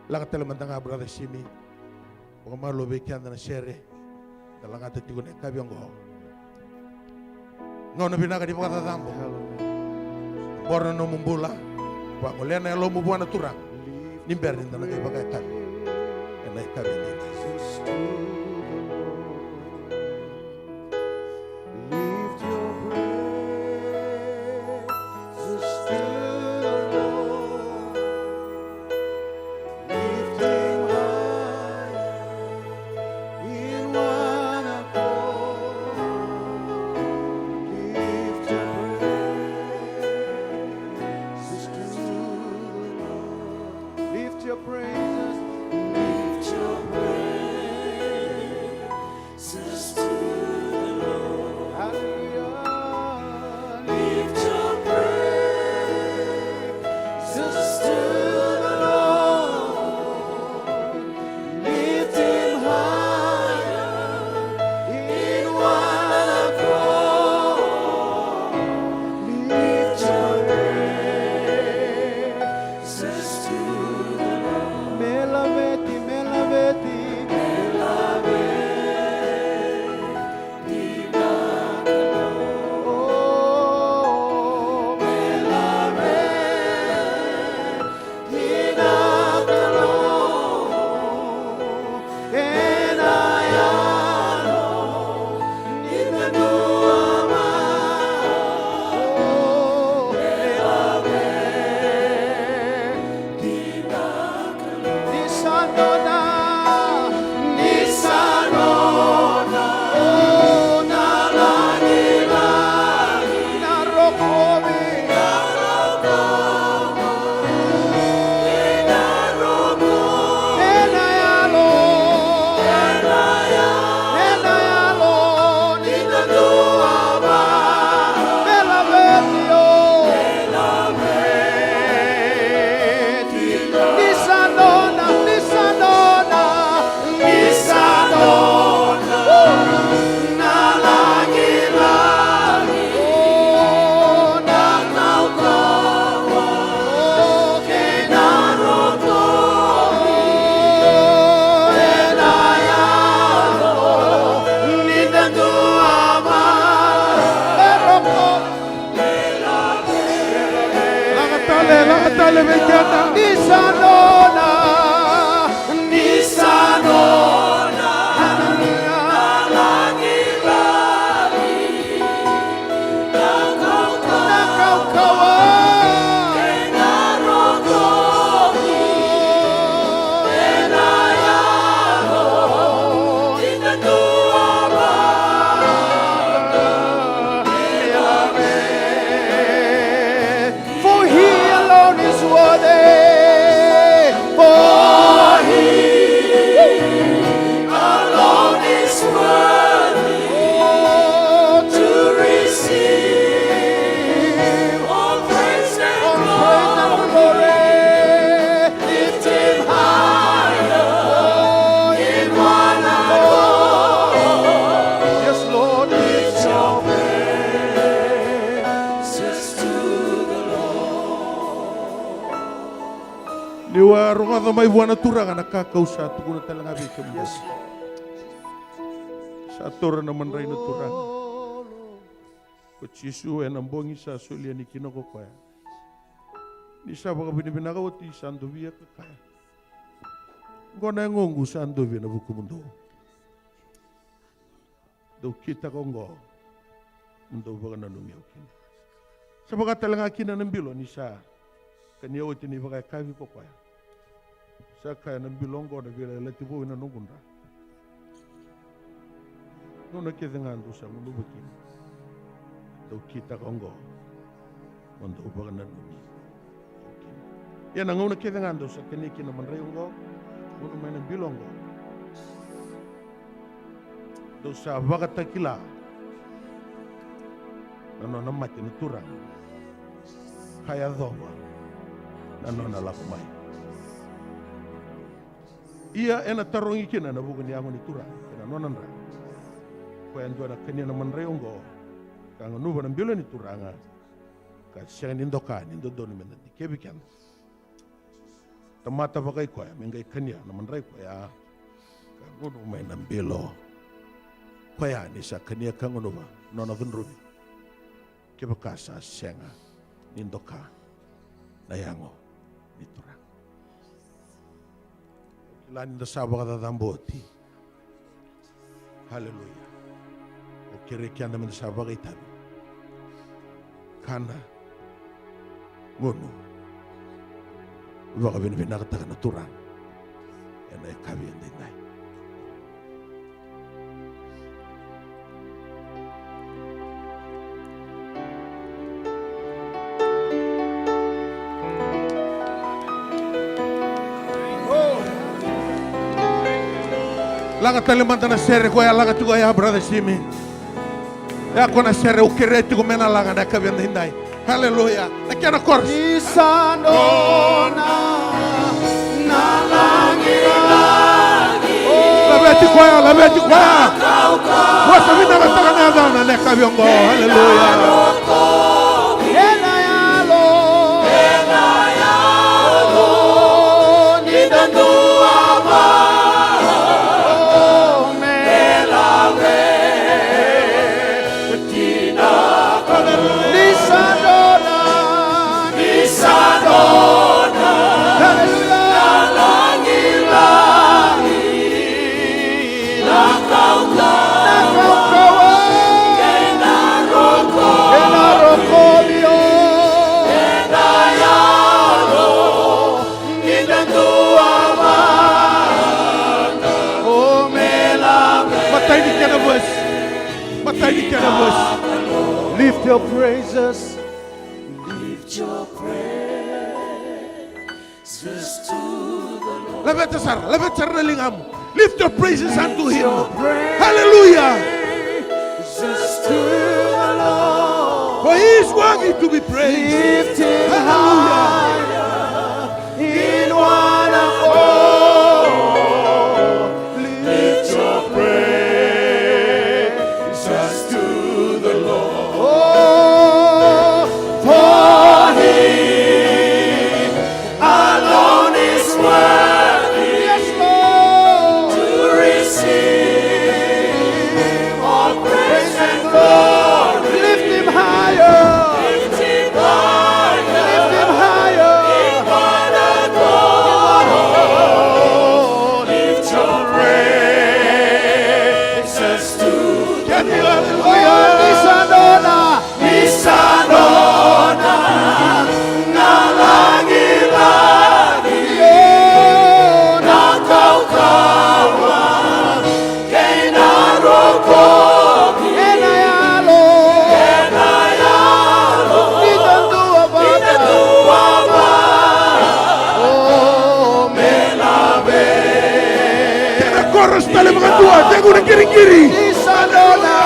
Laga tale mada ga, brother Simi. Vakamalua vei keda na sere da lagata tiko na yakavi oqo. Gauna vinaka ni vakacacabo. Bora na nomu bula. Vagolea na yalomu vua na Turaga. Ni bera ni da na qai vakayakavi ena yakavi edaidai. Lift your praises to the Lord. Lift him higher in one accord. Lift your praises to the Lord. Lift your praises. Lift your praises. Ni sa nona, ni sa nona. Hallelujah. Na kaukauwa. For he alone is worthy. For he alone is worthy to receive all praise and glory. Lift him higher in one accord. Yes, Lord, lift your praises to the Lord. Niu a rogoca mai vua na Turaga na ka kau sa tukuna tale ga vei kemudou. Yes, Lord. Sa taura na madrai na Turaga. Ko Jisu ena bogi sa solia ni kina ko koya. Ni sa vakavinavinaka oti sa dovia ka kaya, oqo na yagoqu sa dovia na vukumudou. Dou kitaka oqo mo dou vakananumi au kina. Sa vaka tale ga kina na bilo ni sa kania oti na ivakayakavi ko koya. Sa kaya na bilo oqo na veiyalayalati vou ena noqu dra. Gauna kece ga dou sa gunuva kina, dou kitaka oqo mo dou vakananumi au kina. Ia na gauna kece ga dou sa kania kina na madrai oqo, gunu mai na bilo oqo, dou sa vakatakila na nona mate na Turaga ka yacova na nona lako mai. Ia ena tarogi kina na vuku ni yago ni Turaga kei na nona dra. Koya e dua na kania na madrai oqo ka gunuva na bilo ni Turaga, ka sega ni doka ni dodonu meda dikevi keda. Tamata vakai koya me qai kania na madrai koya ka gunu mai na bilo koya ni sa kania ka gunuva nona cudruvi. Kevaka sa sega ni doka na yago ni Turaga. Kila ni da sa vakacacabo oti. Haleluya. Au kerei keda meda sa vakaitavi. Kana, gunu, vakavinavinakataka na Turaga ena yakavi edaidai. Laga tale mada na sere koya, laga tiko ya, brother Simi. Ya ko na sere au kerea tiko me na laga na yakavi edaidai. Haleluya. Na kena chorus. Ni sa nona na lagilagi. Laveti koya, laveti koya. Vosa vinaka tale na yacana na yakavi oqo. Haleluya. Ena yalo. Ena yalo. Ni da dua vata. Me lave. Ni sa nona, ni sa nona, haleluya, na lagilagi, na kaukauwa, na kaukauwa, kei na rokovi, kei na rokovi, o, ena yalo, ni da dua vata, o me lave. Matai ni kena voice. Matai ni kena voice. Lift your praises. Lift your praises to the Lord. Laveta sara, laveta sara na ligamu. Lift your praises unto him. Lift your praises, hallelujah, to the Lord. For he is worthy to be praised. Lift him, hallelujah, higher. In one accord, lift your praises to the Lord. Oh, for he alone is worthy, yes, Lord, to receive all praise and glory. Lift him higher. Lift him higher. Lift him higher. Ni sa nona.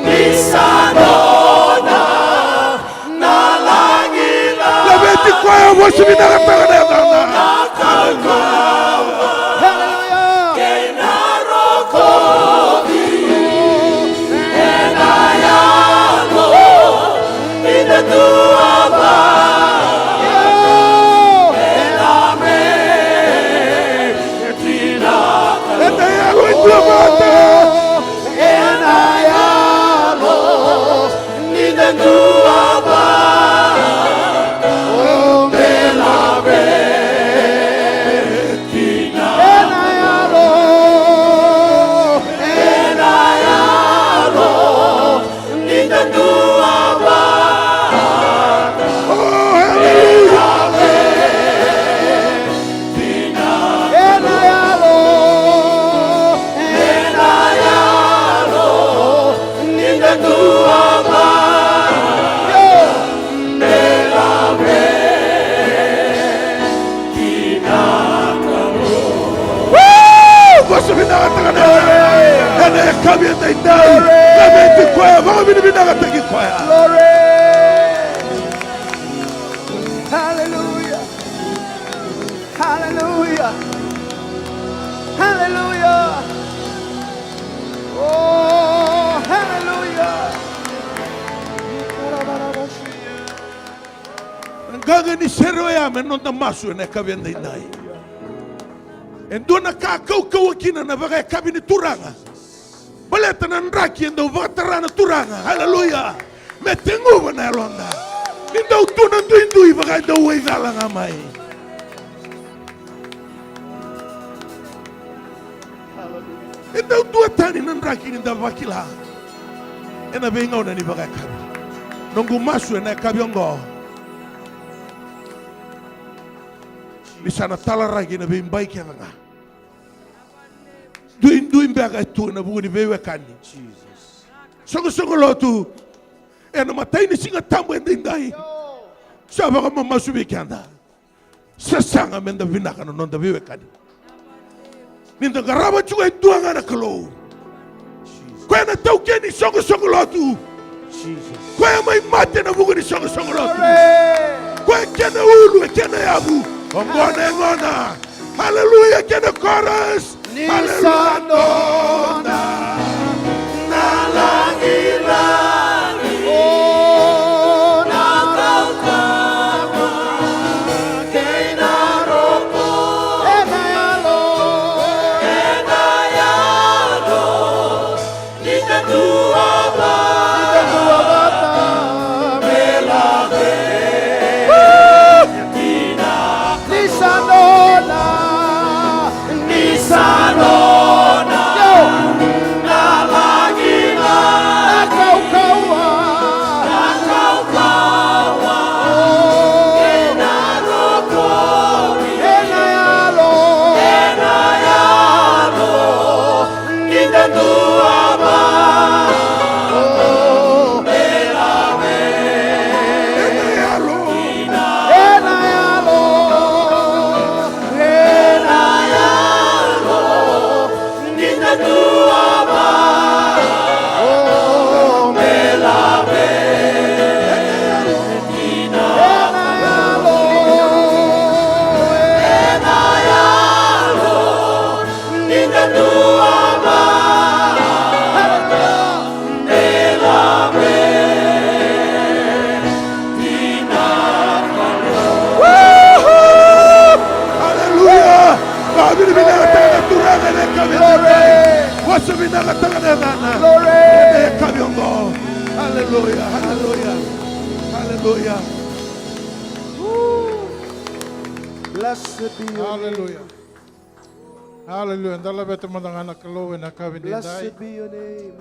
Ni sa nona. Na lagilagi. Laveti koya, vosa vinakataka na yacana. Na kaukauwa. Hallelujah. Kei na rokovi. Ena yalo. Ni da duavata. Ena me. Ena yalo e duavata. Ena yalo ni da duavata. O me lave. Ena yalo. Ena yalo. Ni da dua vata. Oh, hallelujah. Ena yalo, ena yalo, ni da dua vata. Ena yalo. Woo! Vosa vinakataka na yacana ena yakavi edaidai. Laveti koya, vakavinavinakataki koya. Glory. Hallelujah. Hallelujah. Hallelujah. Oh, hallelujah. Na qaqa ni sere oya me noda masu ena yakavi edaidai. E dua na ka kaukauwa kina na vakayakavi ni Turaga. Baleta na draki e dau vakatara na Turaga. Hallelujah. Me teguva na yaloda. Ni dau tu na duidui vaka e dau waicala ga mai. E dau duatani na draki ni da vakila ena veigauna ni vakayakavi. Noqu masu ena yakavi oqo, ni sa na talaraki ena veibai kece ga. Duidui beka e tu ena vuku ni veiwekani. Soqosoqo lotu ena matai ni Siga Tabu edaidai. Sa vakamamasu vei keda. Sasaga me da vinaka na noda veiwekani. Ni da qarava tiko e dua ga na Kalou. Koya na taukei ni soqosoqo lotu. Koya mai mate na vuku ni soqosoqo lotu. Koya kena ulu, e kena yavu. Oqo na yagona. Hallelujah, kena chorus. Ni sa nona na lagilagi. Oh, na kaukauwa kei na rokovi. Ena yalo. Ena yalo. Ni da dua vata. Ni da dua vata. Me lave. Woo! Ni sa nona. Ni sa nona. Yo. Na lagilagi. Na kaukauwa. Na kaukauwa. Oh. Kei na rokovi. Ena yalo. Ena yalo. Ni da dua vata. Oh. Ena yalo. Ena yalo. Ena yalo. Ni da dua vata. Oh, me lave. Ena yalo. Ena yalo. Ni da dua vata. Woohoo! Hallelujah! Vakavinavinakataka na Turaga ena yakavi oqo. Glory! Vosa vinakataka na yacana. Glory! Ena yakavi oqo. Hallelujah, hallelujah, hallelujah. Blessed be your name. Hallelujah. Hallelujah. Da laveta mada ga na Kalou ena yakavi edaidai. Blessed be your name.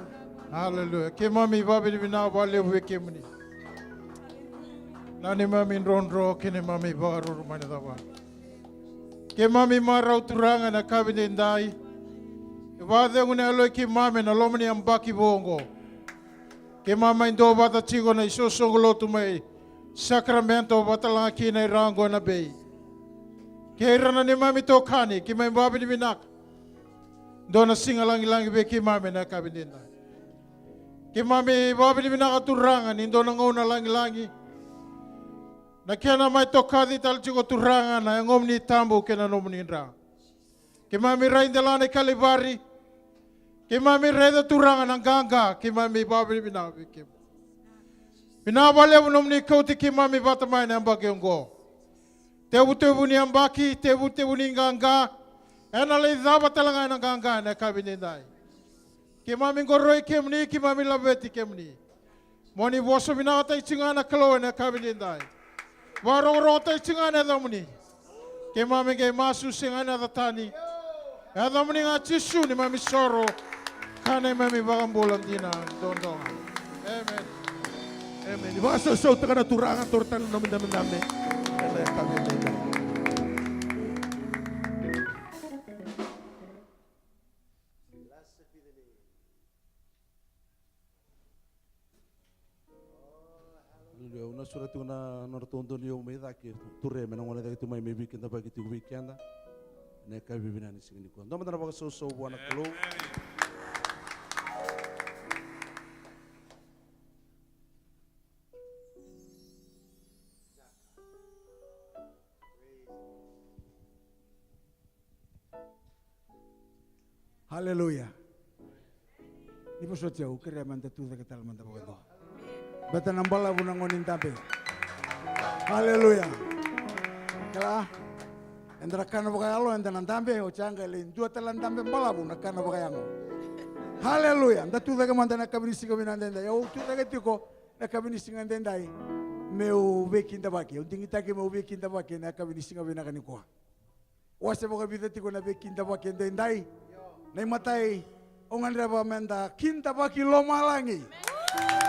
Hallelujah. Keimami vakavinavinaka vakalevu vei kemuni na neimami drodro kei neimami vakaruru mai na cava. Keimami marau Turaga ena yakavi edaidai. E vakacegu na yalo i keimami ena loma ni yabaki vou oqo. Keimami mai duavata tiko na isoqosoqo lotu mai Sacramento, vata tale ga kina i ra oqo ena Bay. Kei ira na neimami itokani, keimami vakavinavinaka. Dua na siga lagilagi vei keimami ena yakavi edaidai. Keimami vakavinavinaka Turaga ni dua na gauna lagilagi na kena mai tokaci tale tiko Turaga na yagomuni tabu kei na nomuni dra. Keimami rai delana i Kalivari. Keimami raica Turaga na qaqa, keimami vakavinavinaka vei kemuni. Vinaka vakalevu nomuni kauti keimami vata mai na yabaki oqo. Tevutevu ni yabaki, tevutevu ni qaqa. Ena lai cava tale ga ena qaqa ena yakavi edaidai. Keimami qoroi kemuni, keimami laveti kemuni. Mo ni vosa vinakataki tiko ga na Kalou ena yakavi edaidai. Vakarokorokotaki tiko ga na yacamuni. Keimami qai masu sega ena yaca tani. Yacamuni ga Jisu neimami soro ka neimami vakabula dina dodonu. Emeni. Emeni. Vakasausautaka na Turaga, taura tale na nomu idabedabe ena yakavi edaidai. Aleluya. Au na sureta tiko na nodratou dau ni au mai cake, Ture, me na gone cake tu mai me veikidavaki tiko vei keda ena yakavi vinaka ni siga nikua. Dua mada na vakasausau vua na Kalou. Aleluya. Ni vosoti au, kerea meda tu cake tale mada vakadua. Beta na balavu na gone ni dabe. Aleluya. Kila, eda na kana vakayalo, eda na dabe, oti ya qai lai dua tale na dabe balavu na kana vakayago. Aleluya. Da tu cake mada na yakavi ni siga vinaka edaidai. Au tu cake tiko na yakavi ni siga edaidai meu veikidavaki. Au digitaki meu veikidavaki na yakavi ni siga vinaka nikua. Wase vakavica tiko na veikidavaki edaidai. Na imatai, au gadreva meda kidavaki lomalagi.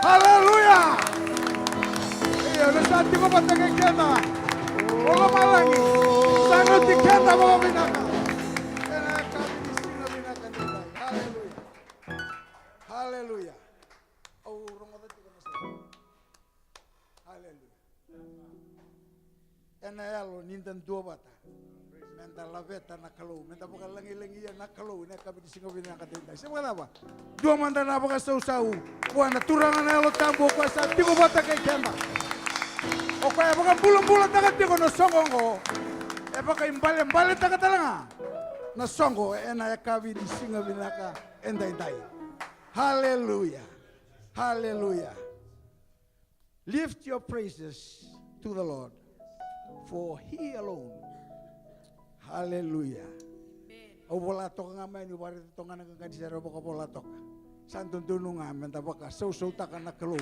Aleluya! Io, ni sa tiko vata kei keda o lomalagi, sa rauti keda vakavinaka ena yakavi ni siga vinaka edaidai. Aleluya! Aleluya! Au rogoca tiko na sala. Aleluya. Ena yalo ni da duavata, meda laveta na Kalou, meda vakalagilagia na Kalou ena yakavi ni siga vinaka edaidai. Se vakacava? Dua mada na vakasausau vua na Turaga na Yalo Tabu, o koya sa tiko vata kei keda. O koya e vakabulabulataka tiko na soqo oqo, e vakaibalebaletaka tale ga na soqo ena yakavi ni siga vinaka edaidai. Aleluya. Aleluya. Lift your praises to the Lord, for he alone. Hallelujah. Au vola toka ga mai ni vakaraica toka ga na qaqa ni sere, au vakavola toka. Sa dodonu ga meda vakasausautaka na Kalou.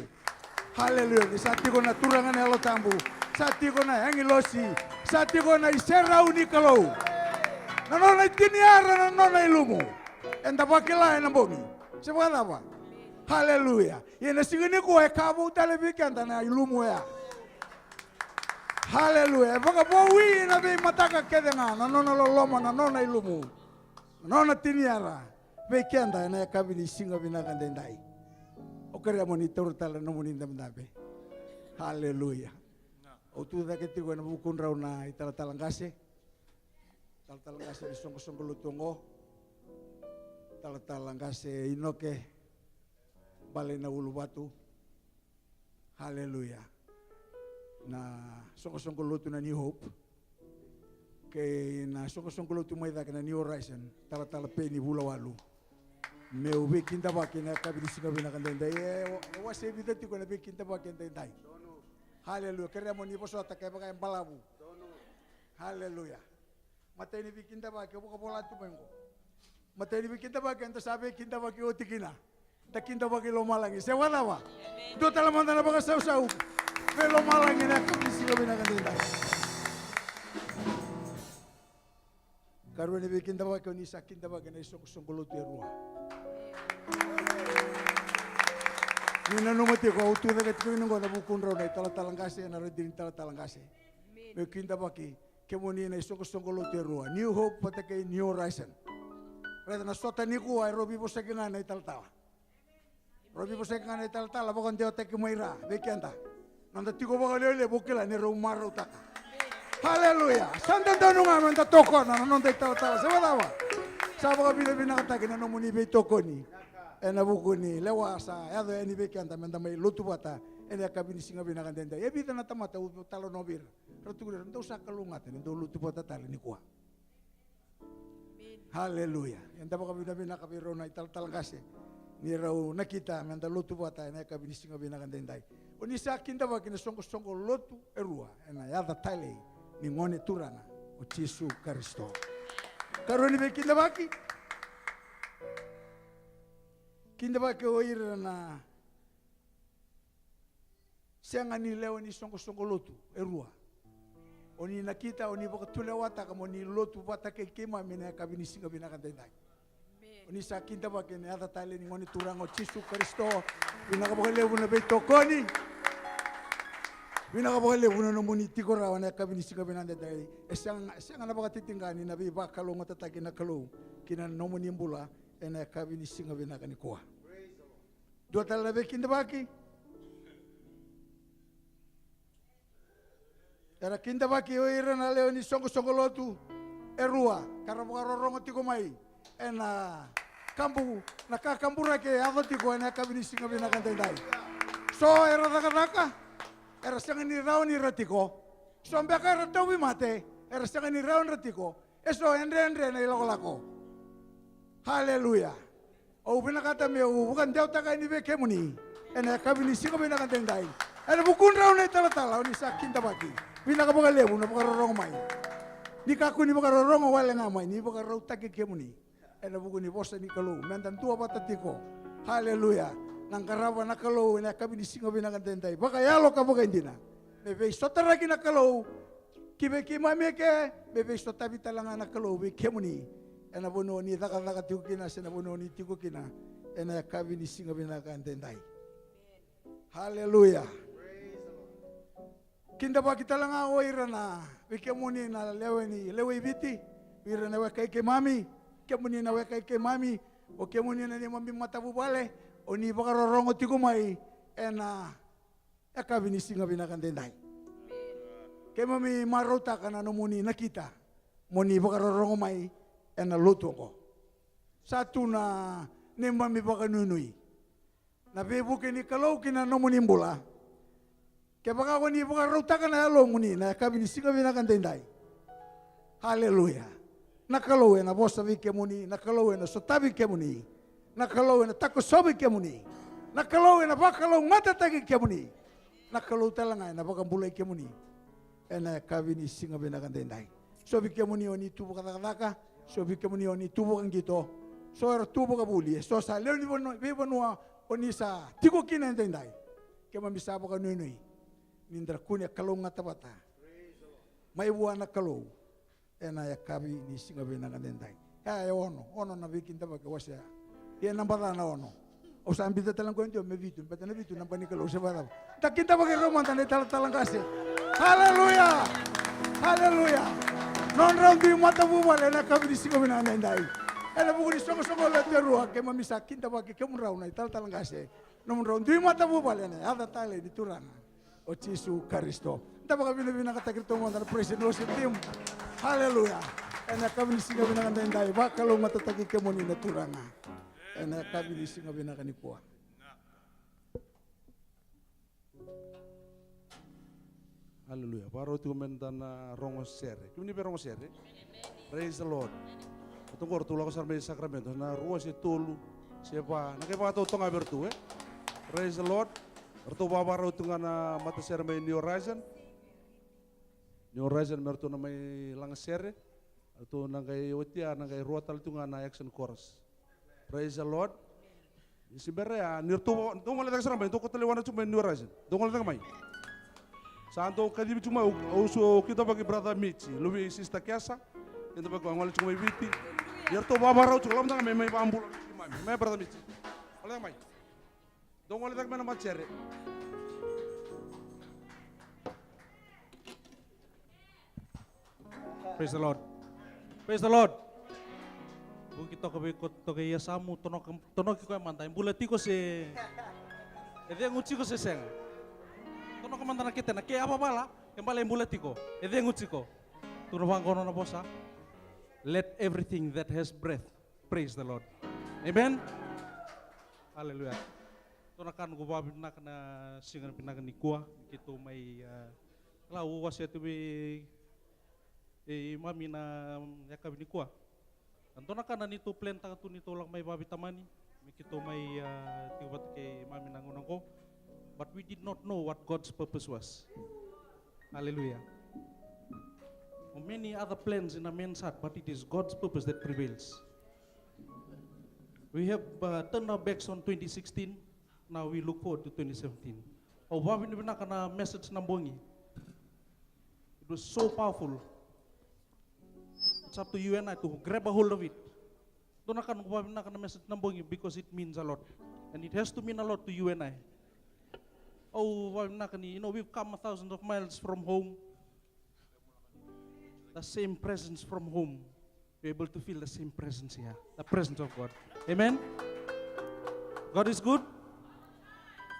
Hallelujah. Ni sa tiko na Turaga na Yalo Tabu, sa tiko na agilosi, sa tiko na iserau ni Kalou. Na nona itiniyara, na nona ilumu. Eda vakila ena bogi. Se vakacava? Hallelujah. Ia na siga nikua e ka vou tale vei keda na ilumu oya. Haleluya. E vakavoui ena veimataka kece ga na nona loloma, na nona ilumu, na nona tiniyara vei keda ena yakavi ni siga vinaka edaidai. Au kerea mo ni taura tale na nomuni dabedabe. Haleluya. Au tu cake tiko ena vukudrau na italatala qase, talatala qase ni soqosoqo lotu oqo, talatala qase Inoke Bale na Uluvatu. Haleluya. Na soqosoqo lotu na New Hope kei na soqosoqo lotu mai cake na New Horizon, talatala Peni Vulawalu. Meu veikidavaki ena yakavi ni siga vinaka edaidai. E, e wase vica tiko na veikidavaki edaidai. Haleluya. Kerea mo ni vosota kevaka e balavu. Haleluya. Matai ni veikidavaki, au vakavola tu mai oqo. Matai ni veikidavaki eda sa veikidavaki oti kina. Da kidavaki lomalagi. Se vakacava? Dua tale mada na vakasausau vei lomalagi ena yakavi ni siga vinaka edaidai. Karua ni veikidavaki, o ni sa kidavaki na isoqosoqo lotu e rua. Ni nanuma tiko, au tu cake tiko kina oqo na vukudrau na italatala qase, na radini talatala qase. Meu kidavaki kemuni na isoqosoqo lotu e rua, New Hope vata kei New Horizon. Raica na sota nikua, e rau veivosaki ga na italatala. Rau veivosaki ga na italatala, vakadewataki mai ra vei keda. Noda tiko vakalewe, vakalewe, au kila ni rau marautaka. Haleluya. Sa dodonu ga meda tokona na noda italatala. Se vakacava? Sa vakavinavinakataki na nomuni veitokoni ena vuku ni lewa sa yaco yani vei keda meda mai lotu vata ena yakavi ni siga vinaka daidai. E vica na tamata au talanoa vei ira, rau tukuna, dou sa kalougata ni dou lotu vata tale nikua. Haleluya. Eda vakavinavinaka vei rau na italatala qase ni rau nakita meda lotu vata ena yakavi ni siga vinaka daidai. O ni sa kidavaki na soqosoqo lotu e rua ena yaca talei ni Gone Turaga o Jisu Karisito. Karua ni veikidavaki, kidavaki o ira na sega ni lewe ni soqosoqo lotu e rua. O ni nakita, o ni vakatulewataka mo ni lotu vata kei keimami ena yakavi ni siga vinaka daidai. O ni sa kidavaki ena yaca talei ni Gone Turaga o Jisu Karisito. Vinaka vakalevu na veitokoni. Vinaka vakalevu na nomuni tiko rawa ena yakavi ni siga vinaka daidai. E sega, e sega na vakatitiqa ni na veivakalougatataki na Kalou ki na nomuni bula ena yakavi ni siga vinaka nikua. Dua tale na veikidavaki. Era kidavaki o ira na lewe ni soqosoqo lotu e rua ka ra vakarorogo tiko mai ena kabu, na kakaburaki e yaco tiko ena yakavi ni siga vinaka daidai. So era cakacaka, era sega ni rawa ni ra tiko. So beka era tauvimate, era sega ni rawa ni ra tiko. E so e dredre na ilakolako. Haleluya. Au vinakata meu vakadewataka yani vei kemuni ena yakavi ni siga vinaka daidai. Ena vukudrau na italatala o ni sa kidavaki. Vinaka vakalevu na vakarorogo mai. Ni kakua ni vakarorogo wale ga mai, ni vakarautaki kemuni ena vuku ni vosa ni Kalou meda duavata tiko. Haleluya. Na qarava na Kalou ena yakavi ni siga vinaka daidai vakayalo ka vakaidina. Me veisotaraki na Kalou ki vei keimami eke, me veisotavi tale ga na Kalou vei kemuni ena vanua ni cakacaka tiko kina se na vanua ni tiko kina ena yakavi ni siga vinaka daidai. Haleluya. Kidavaki tale ga o ira na, vei kemuni na lewe ni, lewe i Viti, o ira na weka i keimami, kemuni na weka i keimami, o kemuni na neimami matavuvale, o ni vakarorogo tiko mai ena yakavi ni siga vinaka daidai. Keimami marautaka na nomuni nakita mo ni vakarorogo mai ena lotu oqo. Sa tu na neimami vakanuinui na veivuke ni Kalou ki na nomuni bula. Kevaka ko ni vakarautaka na yalomuni na yakavi ni siga vinaka daidai. Haleluya. Na Kalou ena vosa vei kemuni, na Kalou ena sotavi kemuni, na Kalou ena takosovi kemuni, na Kalou ena vakalougatataki kemuni, na Kalou tale ga ena vakabulai kemuni ena yakavi ni siga vinaka daidai. So vei kemuni o ni tu vakacakacaka, so vei kemuni o ni tu vakaqito, so era tu vakavuli, e so sa lewe ni vanua, veivanua o ni sa tiko kina edaidai. Keimami sa vakanuinui ni da kune kalougata vata mai vua na Kalou ena yakavi ni siga vinaka daidai. Ya e ono, ono na veikidavaki wasea. Ia na baca na ono. Au sa biuta tale ga e dua me vitu, baleta na vitu na ba ni Kalou se vakacava. Da kidavaki rau mada na italatala qase. Haleluya. Haleluya. Nodrau dui matavuvale ena yakavi ni siga vinaka daidai. Ena vuku ni soqosoqo lotu e rua, keimami sa kidavaki kemudrau na italatala qase. Nomudrau dui matavuvale ena yaca talei ni Turaga o Jisu Karisito. Da vakavinavinakataki ratou mada na praise and worship team. Haleluya. Ena yakavi ni siga vinaka daidai, vakalougatataki kemuni na Turaga ena yakavi ni siga vinaka nikua. Haleluya. Vakarau tiko meda na rogo sere. Kemuni vei rogo sere. Praise the Lord. Ratou qo ratou lako sara mai Sacramento na rua se tolu se va, na qai vakatotoga vei ratou, e. Praise the Lord. Ratou vakavakarau tu ga na matasere mai New Horizon. New Horizon me ratou na mai laga sere. Ratou na qai otia na qai rua tale tu ga na action chorus. Praise the Lord. Ni se bera ya, ni ratou, dou gole cake sara mai, dou kauta lewa na tu mai New Horizon. Dou gole cake mai. Sa dou kacivi tu mai, au, au so kidavaki brother Michi, luve i sister Kesa. Kidavaki au gole tu mai Viti. Ni ratou vakavakarau tu, lako mada ga mai, mai vakabula. Mai, mai brother Michi. Gole cake mai. Dou gole cake mai na matasere. Praise the Lord. Praise the Lord. Vuki toka vei ko toka i yasamu, tonoka, tonoki koya mada, e bula tiko se e cegu tiko se sega. Tonoka mada na ketena, ke a vavala, e bale e bula tiko, e cegu tiko. Tukuna vaqo na nona vosa. Let everything that has breath Praise the Lord. Amen. Hallelujah. Dua na ka noqu vakavinavinaka na siga vinaka nikua, keitou mai, ah, la, au wasea tu vei, e, mami na, mm, yakavi nikua. Dua na ka na neitou plan taka tu neitou lako mai vakaveitamani, me keitou mai, ah, tiko vata kei mami na gauna oqo. But we did not know what God's purpose was. Hallelujah. Many other plans in a man's heart, but it is God's purpose that prevails. We have, uh, turned our backs on twenty sixteen. Now we look forward to twenty seventeen. Au vakavinavinaka na message na bogi. It was so powerful. It's up to you and I to grab a hold of it. Dua na ka noqu vakavinavinaka na message na bogi because it means a lot. And it has to mean a lot to you and I. Au vakavinavinaka ni, you know, we've come a thousand of miles from home. The same presence from home. You're able to feel the same presence here. The presence of God. Amen. God is good.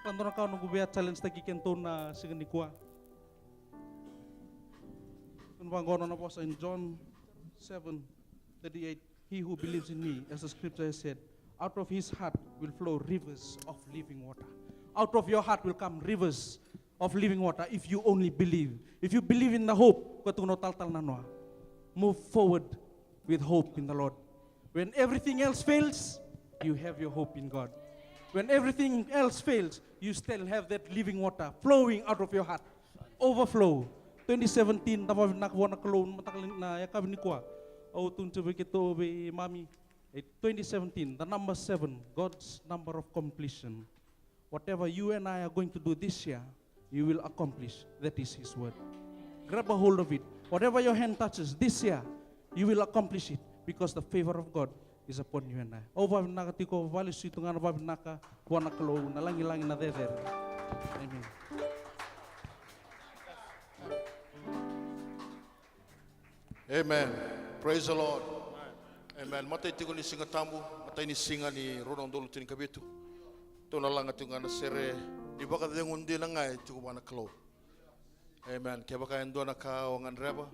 Ka dua na ka noqu via challenge taki kedatou na siga nikua. Tukuna vaqo na vosa in John seven thirty-eight. He who believes in me, as the scripture has said, out of his heart will flow rivers of living water. Out of your heart will come rivers of living water if you only believe. If you believe in the hope, ko tukuna o talatala na Noa. Move forward with hope in the Lord. When everything else fails, you have your hope in God. When everything else fails, you still have that living water flowing out of your heart. Overflow. Twenty seventeen, da vakavinavinaka vua na Kalou, mataka lailai na yakavi nikua. Au tukuna tiko vei keitou, vei mami, e, twenty seventeen, the number seven, God's number of completion. Whatever you and I are going to do this year, you will accomplish. That is His word. Grab a hold of it. Whatever your hand touches this year, you will accomplish it because the favor of God is upon you and I. Au vakavinavinaka tiko, vakalesuya tu ga na vakavinavinaka vua na Kalou, na lagilagi, na cecere. Amen. Amen. Praise the Lord. Amen. Matai tiko ni Siga Tabu, matai ni siga ni rua na udolu tinikavitu. Tou na laga tiko ga na sere ni vakacegu dina ga e tiko vua na Kalou. Amen. Kevaka e dua na ka o gadreva,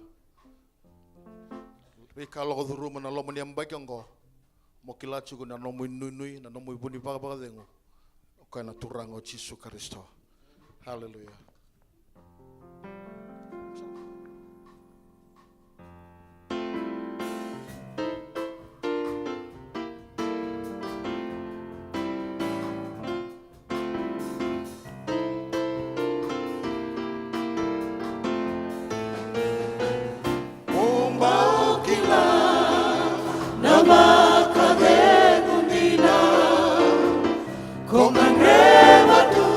veika lako curuma na loma ni yabaki oqo, mo kila tiko na nomu inuinui, na nomu ivunivakavakacegu, o koya na Turaga o Jisu Karisito. Haleluya. Mo bau kila na vakacegu dina, ko gadreva tu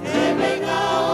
e veika o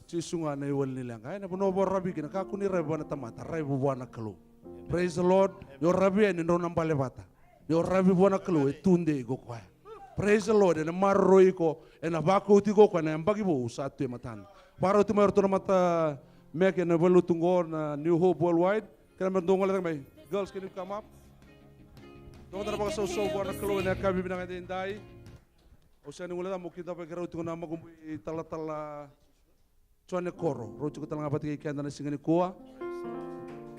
Jisu ga na iwali ni leqa. Ena vanua o ravi kina, kakua ni ravi vua na tamata, ravi vua na Kalou. Praise the Lord. Ni o ravi yani, drau na bale vata. Ni o ravi vua na Kalou, e tudei ko koya. Praise the Lord. Ena maroroi iko, ena vakauti iko koya na yabaki vou sa tu e matana. Vakarauti mai o ratou na mata meke na vale tu qo na New Hope Worldwide. Kena me dou gole cake mai. Girls, can you come up? Dou mada na vakasausau vua na Kalou ena yakavi vinaka edaidai. Au sega ni guilecava mo kidavaki rau tiko na makubui talatala Jone Koro. Rau tiko tale ga vata kei keda na siga nikua.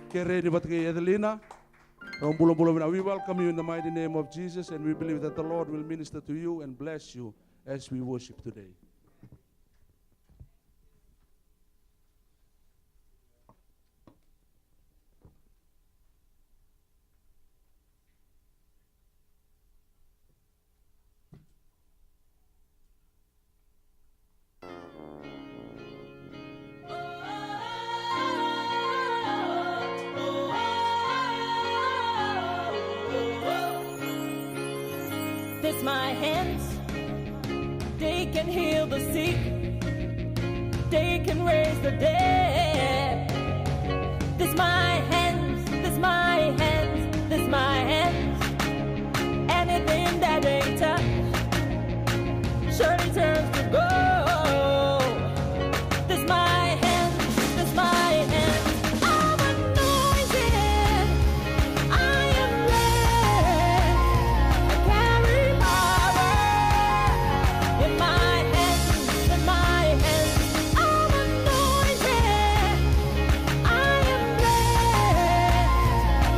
Kerei ni vata kei Edelina. Rau bulabula vinaka. We welcome you in the mighty name of Jesus, and we believe that the Lord will minister to you and bless you as we worship today. This my hands, they can heal the sick, they can raise the dead. This my hands, this my hands, this my hands. Anything that they touch surely turns to gold. This my hands, this my hands. I'm anointed. I am blessed. I carry power in my hands, in my hands. I'm anointed. I am blessed.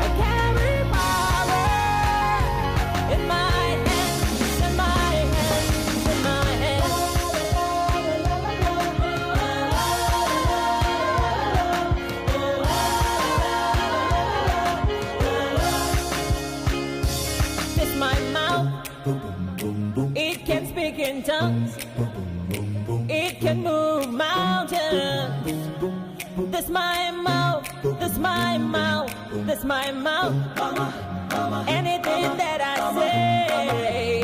I carry power in my hands, in my hands, in my hands. This my mouth. It can speak in tongues. It can move mountains. This my mouth. This my mouth. This my mouth. Anything that I say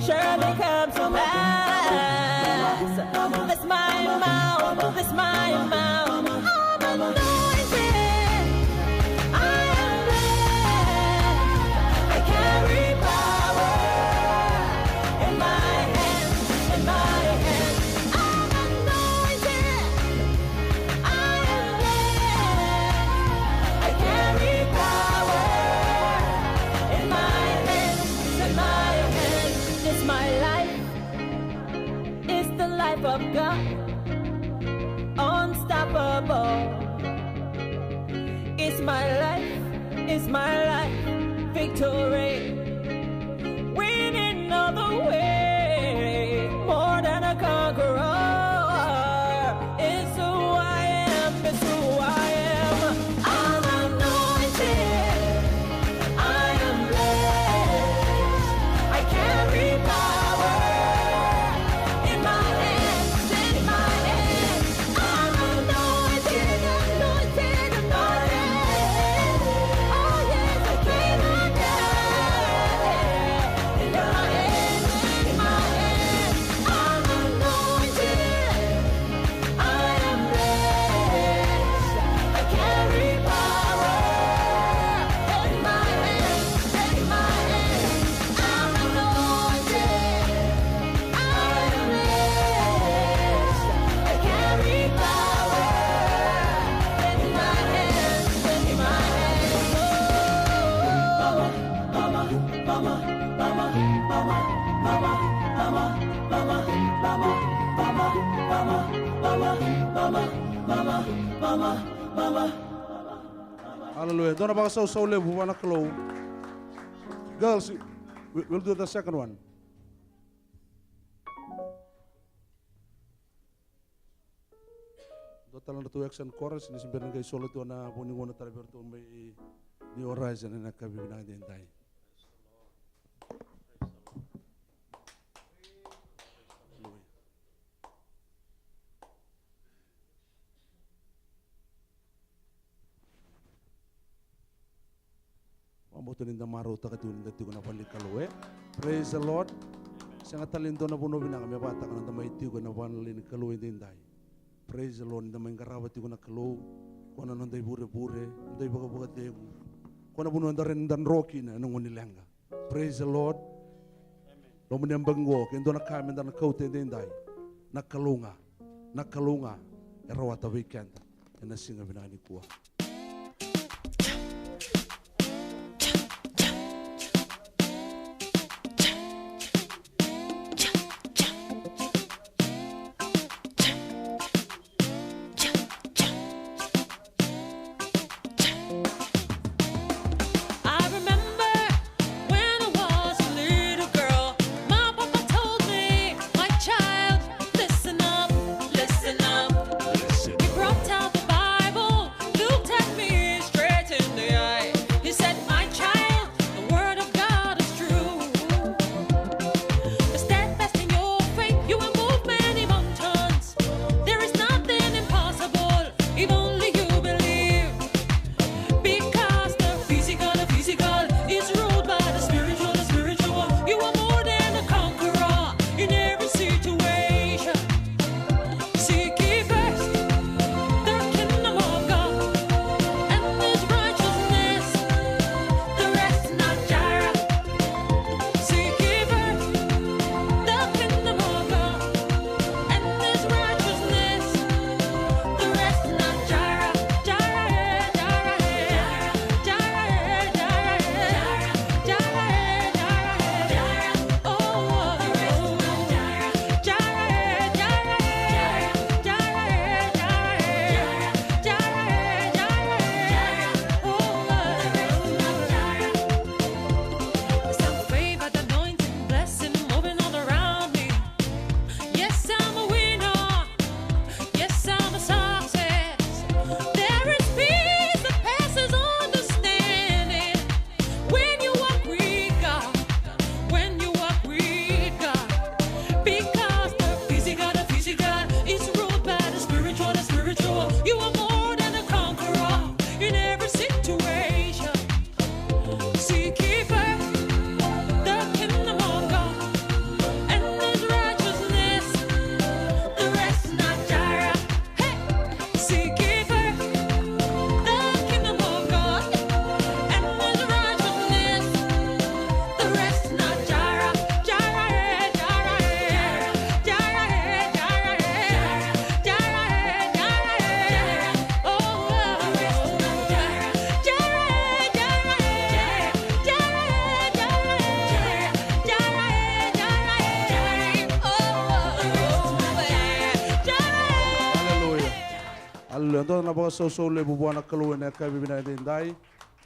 surely comes to pass. This my mouth. This my mouth. I'm anointed. I am blessed. I carry power in my hands, in my hands. I'm anointed. I am blessed. I carry power in my hands, in my hands. This my life. It's the life of God, unstoppable. It's my life, it's my life, victory. Winning all the way, more than a conqueror. It's who I am, it's who I am. I'm anointed. I am blessed. I carry power in my hands, in my hands. I'm anointed, anointed, anointed. Oh yes, I carry power in my hands, in my hands. I'm anointed. I am blessed. I carry power in my hands, in my hands. I'm anointed. I am blessed. I carry power in my hands, in my hands. Oh. Hallelujah. Dua na vakasausau levu vua na Kalou. Girls, we, we'll do the second one. Dua tale na ratou action chorus, ni se bera ni qai solo tu na vunivola tale vei ratou mai New Horizon ena yakavi vinaka edaidai. Vakabauta ni da marautaka tiko ni da tiko na vale ni Kalou, e? Praise the Lord. Sega tale ni dua na vanua vinaka me vakataka na da mai tiko ena vale ni Kalou edaidai. Praise the Lord, da mai qarava tiko na Kalou. Ko na noda ivurevure, noda ivakavakacegu. Ko na vanua da rawa ni da dro kina ena gauna ni leqa. Praise the Lord. Loma ni yabaki qo, ke dua na ka me da na kauta edaidai, na Kalou ga, na Kalou ga e rawata vei keda ena siga vinaka nikua. I remember when I was a little girl, my papa told me, "My child, listen up, listen up." He brought out the Bible, looked at me straight in the eye. He said, "My child, the word of God is true. Be steadfast in your faith, you will move many mountains. There is nothing impossible if only you believe." Because the physical, the physical is ruled by the spiritual, the spiritual. You are more than a conqueror in every situation. Seek ye first the kingdom of God and his righteousness. The rest not Jireh. Seek ye first the kingdom of God and his righteousness. The rest not Jireh, Jireh, Jireh, Jireh, Jireh, Jireh, Jireh, Jireh. Oh, the rest not Jireh, Jireh, Jireh, Jireh, Jireh, Jireh, Jireh. Oh, the rest not Jireh. Some favor, the anointing, blessing moving all around me. Yes, I'm a winner. Yes, I'm a success. There is peace that passes understanding when you walk with God, when you walk with God. Because the physical, the physical is ruled by the spiritual, the spiritual. You are more than a conqueror in every situation. Seek ye first the kingdom of God and his righteousness. The rest not Jireh. Hey! Seek ye first the kingdom of God and his righteousness. The rest not Jireh. Jireh, Jireh, Jireh, Jireh. Aleluya. Aleluya. Dua na vakasausau levu vua na Kalou ena yakavi vinaka edaidai.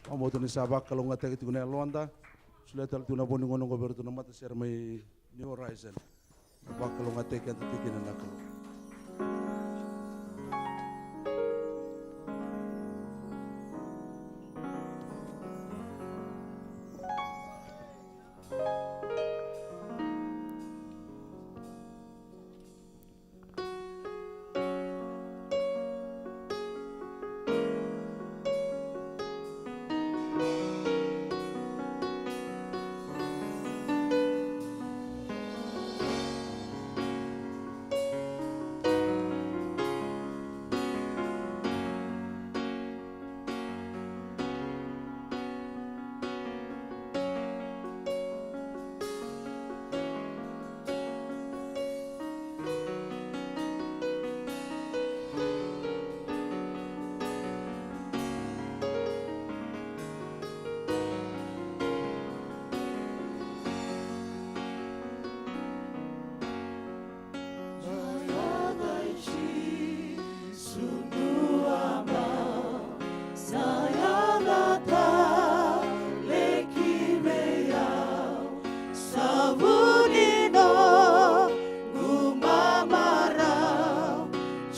Vakabauta ni sa vakalougatataki tiko na yaloda. Solia tale tiko na vo ni gauna oqo vei iratou na matasere mai New Horizon. Vakalougatataki keda tiko kina na Kalou.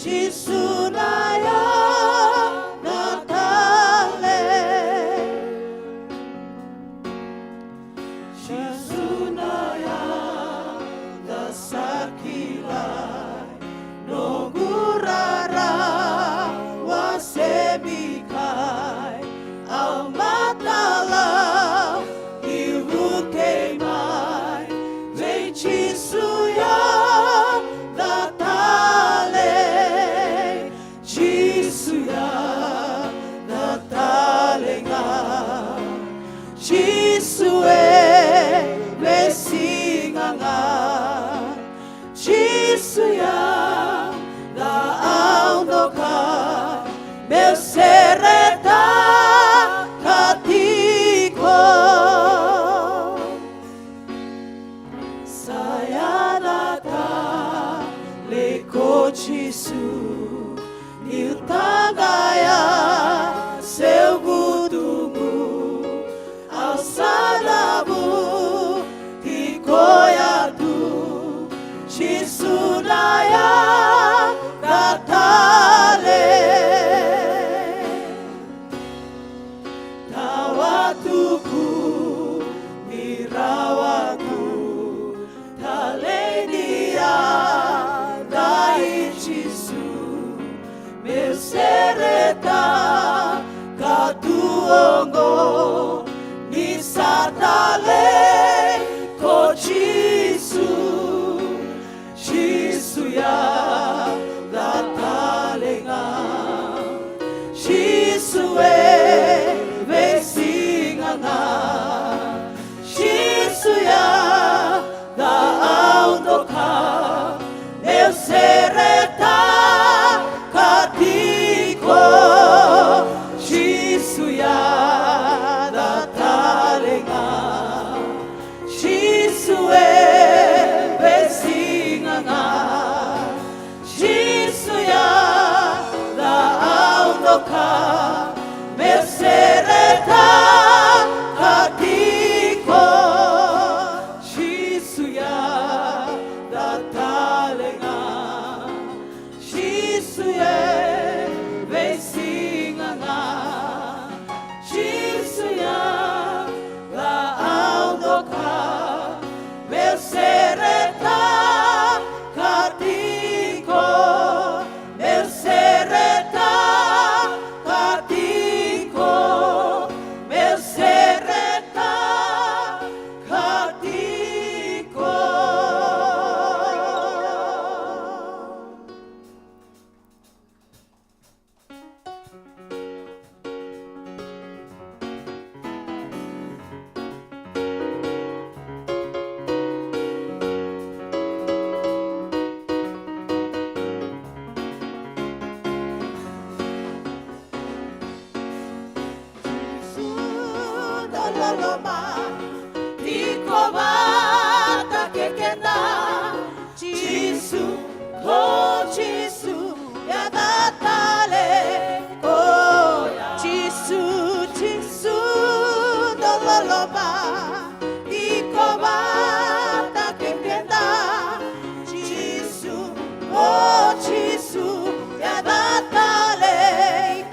Jisu na yaca tale. Jisu na yaca sa kilai, noqu rarawa se bikai, au matala i vukei mai, vei Jisu yaca tale. Seretaka tiko. Sa yaco tale ko Jisu, niu taqaya seu vutugu. Au sa cavuti koya tu, Jisu na yaco tale. Tawa tu, ni rawa tu, talei ni yaca i Jisu. Meu seretaka tu oqo, ni sa talei ko Jisu. Jisu yaco tale ga. Jisu e veisiga ga. Jisu yaco, au doka, meu seretaka tiko. Jisu yaco tale ga. Jisu e veisiga ga. Jisu yaco, au doka, meu seretaka tiko. Jisu yaco tale ga. Jisu e veisiga ga. Jisu yaco, au doka, meu seretaka tiko, meu seretaka tiko, meu seretaka tiko. Jisu, dou loloma tiko vata kei keda. Jisu, o Jisu, yaco tale koya. Jisu, Jisu, dou loloma tiko vata kei keda. Jisu, o Jisu, yaco tale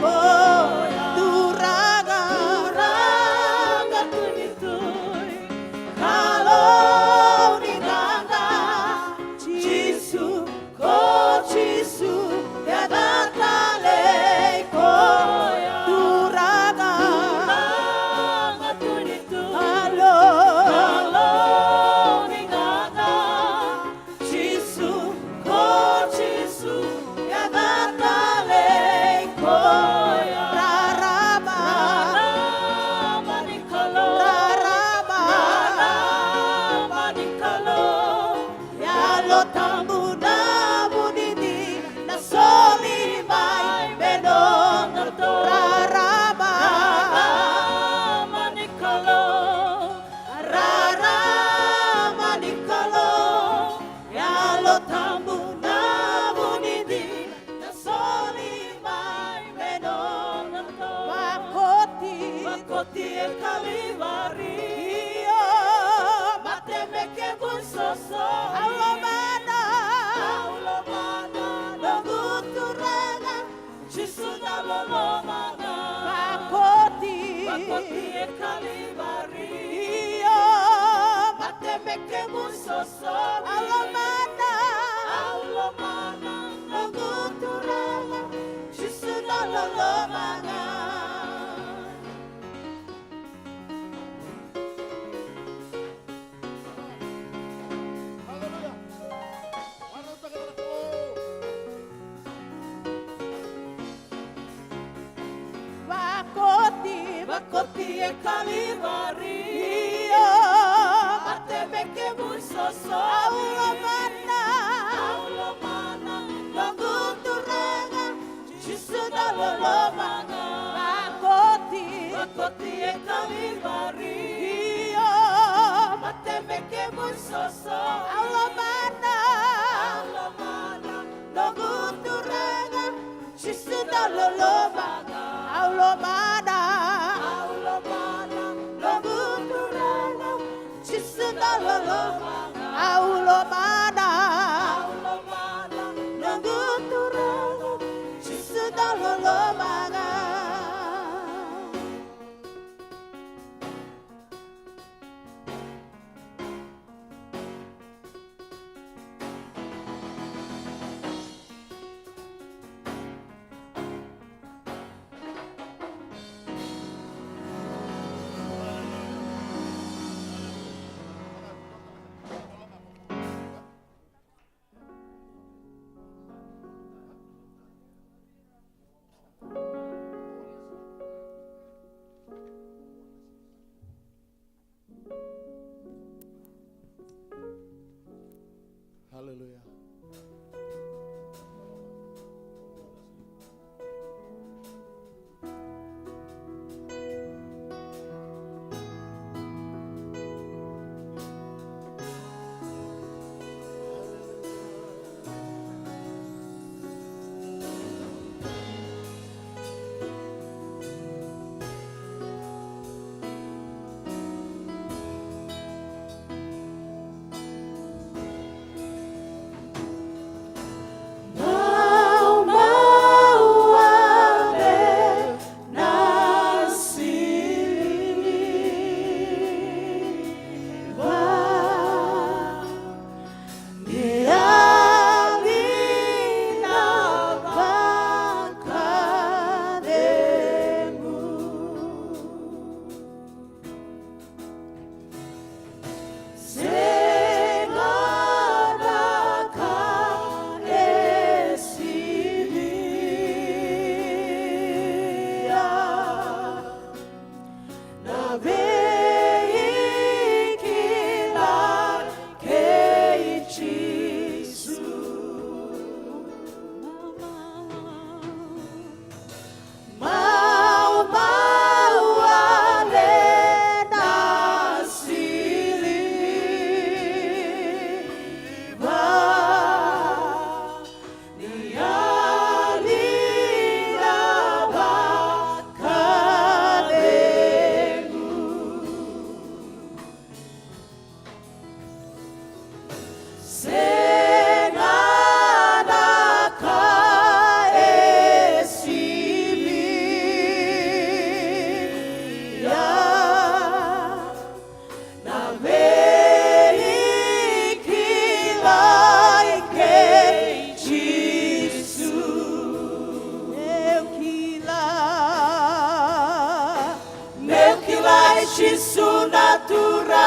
koya. Turaga, Turaga, Tui ni tui, Kalou ni gaga. Jisu, o Jisu, yaco tale koya. Turaga, Turaga, Tui ni tui, Kalou, Kalou ni gaga. Jisu, o Jisu, yaco tale koya. Rarama, rarama ni Kalou, rarama, rarama ni Kalou. Yalo Tabu na vunidi, na soli mai me noda. Rarama, rarama ni Kalou, rarama ni Kalou. Yalo Tabu na vunidi, na soli mai me noda. Vakoti, vakoti e Kalivari. Io, mate me kemu isoso. Au lomana, au lomana, noqu Turaga. Jisu na loloma ga. Vakoti, vakoti e Kalivari. Io, mate me kemu isoso. Au lomana, au lomana, noqu Turaga. Jisu na loloma ga. Aleluya. Vakoti, vakoti e Kalivari. Io, mate me kemu isoso. Au lomana, au lomana, noqu Turaga. Jisu na loloma Via Kalivari. Io. Mate me kemu soso. Au lomana. Au lomana. Noqu Turaga. Jisu dau loloma. Au lomana. Au lomana. Noqu Turaga. Jisu dau loloma. Au lomana. Au lomana. Noqu Turaga. Jisu dau loloma. Hallelujah. Meu kilai Jisu na Turaga,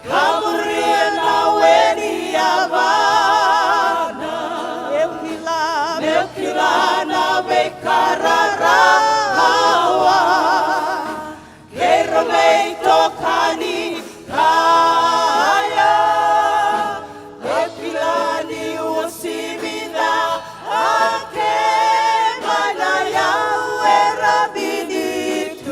ka muria na we ni yavana. Meu kila, meu kila na veika rarawa. Keirau veitokani kaya, e kila ni uasivi ca, a ke mana yau era viniti.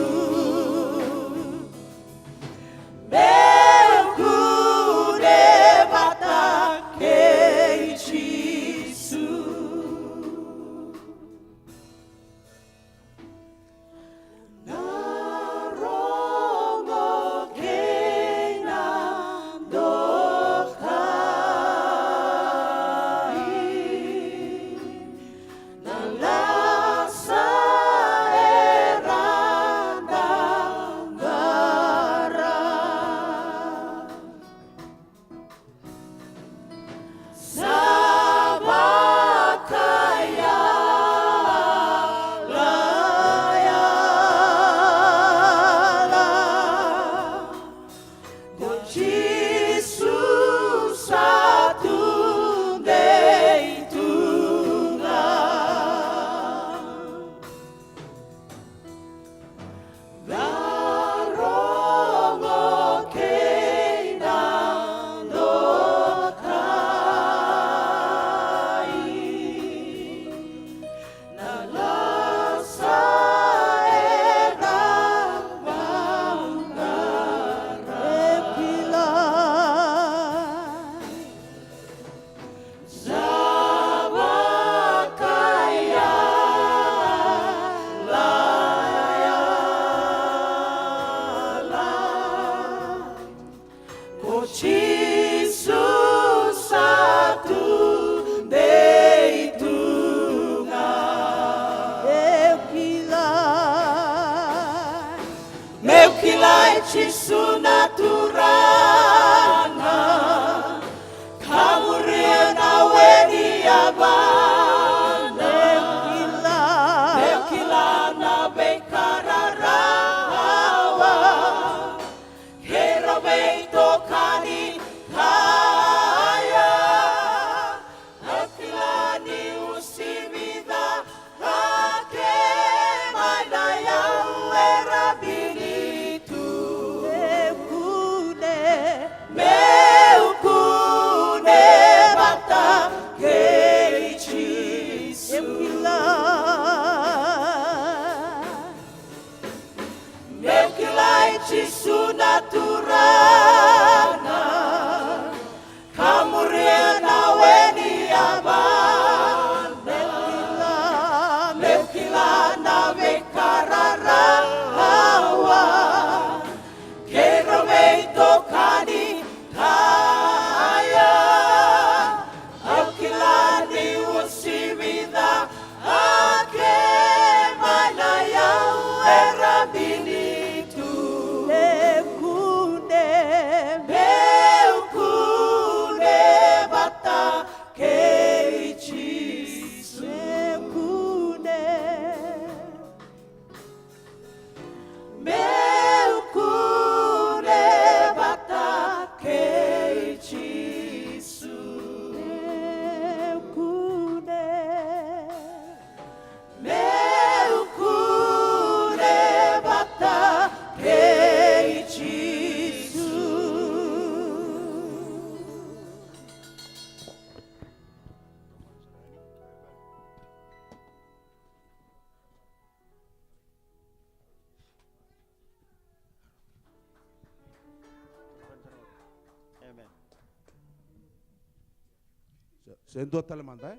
Se dua tale mada, e?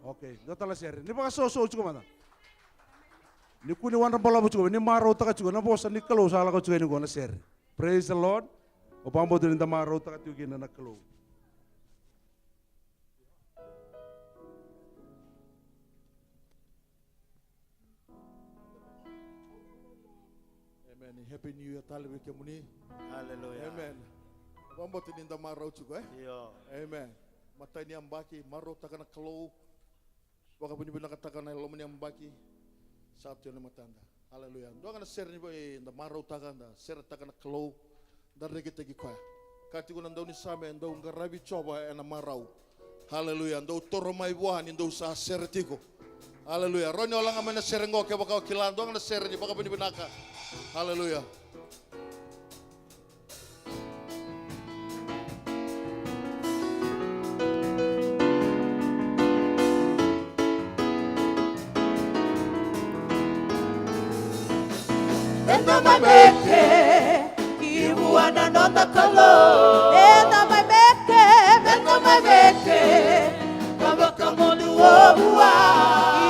Okay, dua tale na sere. Ni vakasoso tiko mada. Ni kua ni wadra balavu tiko, ni marautaka tiko na vosa ni Kalou sa lako tiko yani qo na sere. Praise the Lord. Au vakabauta ni da marautaka tiko kina na Kalou. Amen. Happy New Year tale vei kemuni. Hallelujah. Amen. Vakabauta ni da marau tiko, e? Io. Amen. Matai ni yabaki, marautaka na Kalou. Vakavinavinakataka na loma ni yabaki sa tu ena matada. Hallelujah. Dua ga na sere ni vei da marautaka, da seretaka na Kalou. Da rekitaki koya. Ka tiko na daunisame, dou qaravi Jiova ena marau. Haleluya. Dou toro mai vua ni dou sa sere tiko. Haleluya. Rawa ni o laga mai na sere qo kevaka o kila, dua ga na sere ni vakavinavinaka. Haleluya. Eda mai veke ki vua na noda Kalou. Eda mai veke, eda mai veke, ka vakamudu o vua.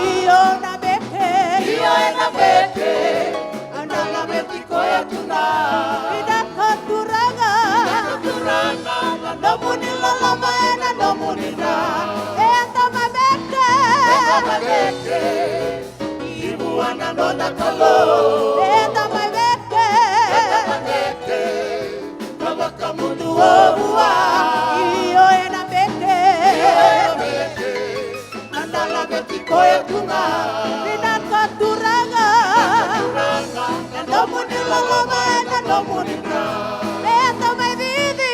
Io na veke, io ena veke, eda laveti koya tu ga. Vinaka Turaga, vinaka Turaga, na nomuni loloma ena nomuni dra. Eda mai veke, eda mai veke, ki vua na noda Kalou. Eda mai veke, eda mai veke, ka vakamudu o vua. Io ena veke, io ena veke, eda laveti koya tu ga. Vinaka Turaga, vinaka Turaga, na nomuni loloma ena nomuni dra. Eda mai cici,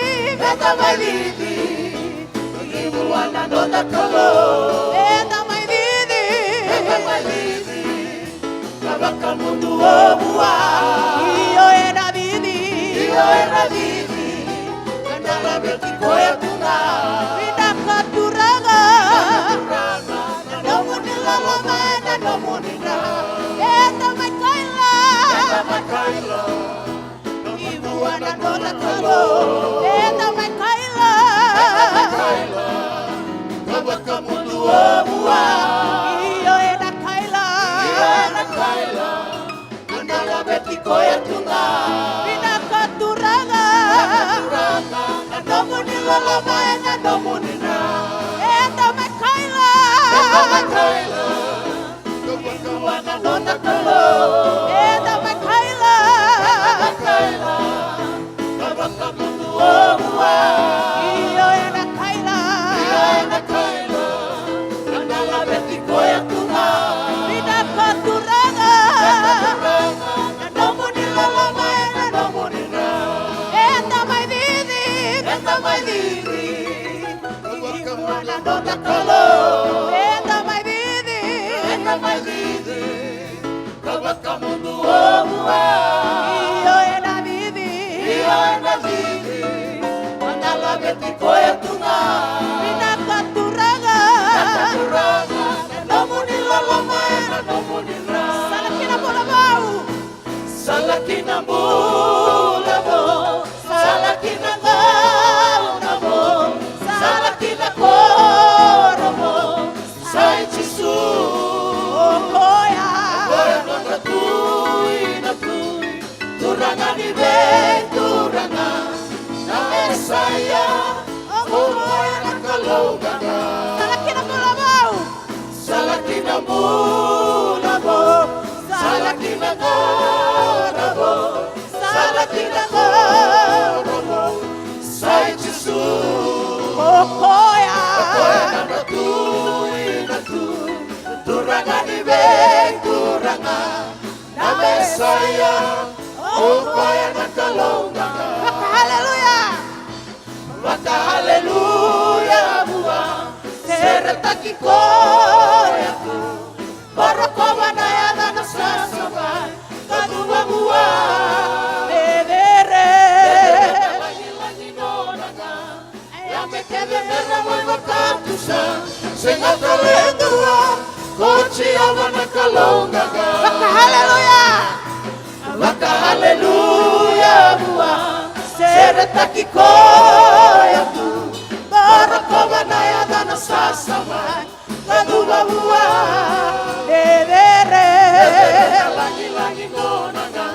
eda mai cici, ki vua na noda Kalou. Eda mai cici, eda mai cici, ka vakamudu o vua. Io ena cici, io ena cici, eda laveti koya tu ga. Vinaka Turaga, vinaka Turaga, na nomuni loloma ena nomuni dra. Eda mai kaila, eda mai kaila, ki vua na noda Kalou. Eda mai kaila, eda mai kaila, ka vakamudu o vua. Io ena kaila, io ena kaila, eda laveti koya tu ga. Vinaka Turaga, vinaka Turaga, na nomuni loloma ena nomuni dra. Eda mai kaila, eda mai kaila, ki vua na noda Kalou. Eda mai kaila, eda mai kaila, ka vakamudu o vua. Io ena kaila, io ena kaila, eda laveti koya tu ga. Vinaka Turaga, vinaka Turaga, na nomuni loloma ena nomuni dra. Eda mai cici, eda mai cici, ki vua na noda Kalou. Eda mai cici, eda mai cici, ka vakamudu o vua. Io ena cici, io ena cici, eda laveti koya tu ga. Vinaka Turaga, vinaka Turaga, na nomuni loloma ena nomuni dra. Sala ki na bula vou. Sala ki na bula vou, sala ki na gauna vou, sala ki na koro vou. Sa i Jisu. O koya, o koya nodra Tui na tui, Turaga ni veituraga, na Mesaia. O koya na Kalou qaqa. Sala ki na bula vou. Sala ki na bula vou, sala ki na gauna vou, sala ki na gauna vou. Sa i Jisu. O koya, o koya nodra Tui na tui, Turaga ni veituraga, na Mesaia. O koya na Kalou qaqa. Vaka haleluya. Vaka haleluya vua, seretaki koya tu. Ko rokova na yacana sasavai, ka cuva vua. Cecere. Cecere na lagilagi nona ga. Ia me kece me na mai vakatusa, sega tale e dua, ko Jiova na Kalou qaqa. Vaka haleluya. Vaka haleluya vua, seretaki koya tu. Ko Rokova na yacana sasama, na cuva vua. Cecere. Cecere na lagilagi gona ga.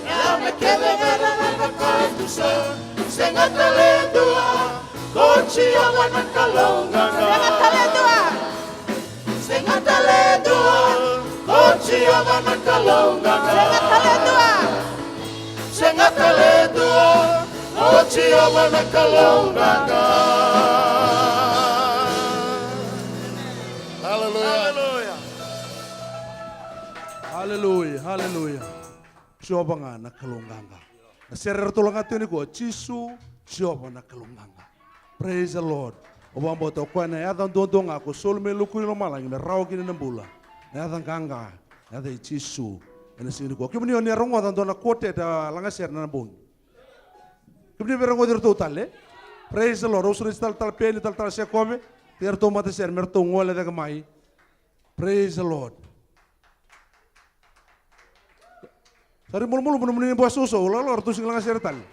Yame kece vei ira na kaituso. Sega tale dua. Ko Jiova na Kalou qaqa. Sega tale dua. Sega tale dua. Ko Jiova na Kalou qaqa. Sega tale dua. Sega tale dua. Ko Jiova na Kalou qaqa. Hallelujah. Hallelujah. Hallelujah. Jiova ga na Kalou qaqa. Na sere eratou laga tiko nikua, Jisu, Jiova na Kalou qaqa. Praise the Lord. Au vakabauta o koya na yaca duadua ga ko soli mai lukuni lomalagi me rawa kina na bula. Na yaca qaqa, na yaca i Jisu. Ena siga nikua. Kemuni o ni a rogoca dua na quartet a laga sere na bogi. Kemuni veirogoci iratou tale. Praise the Lord. Au sureti talatala Peni, talatala Sekove. Kei iratou matasere me ratou gole cake mai. Praise the Lord. Sa ri malumalumu nomuni bua sousou, lako, lako, ratou sega ni laga sere tale.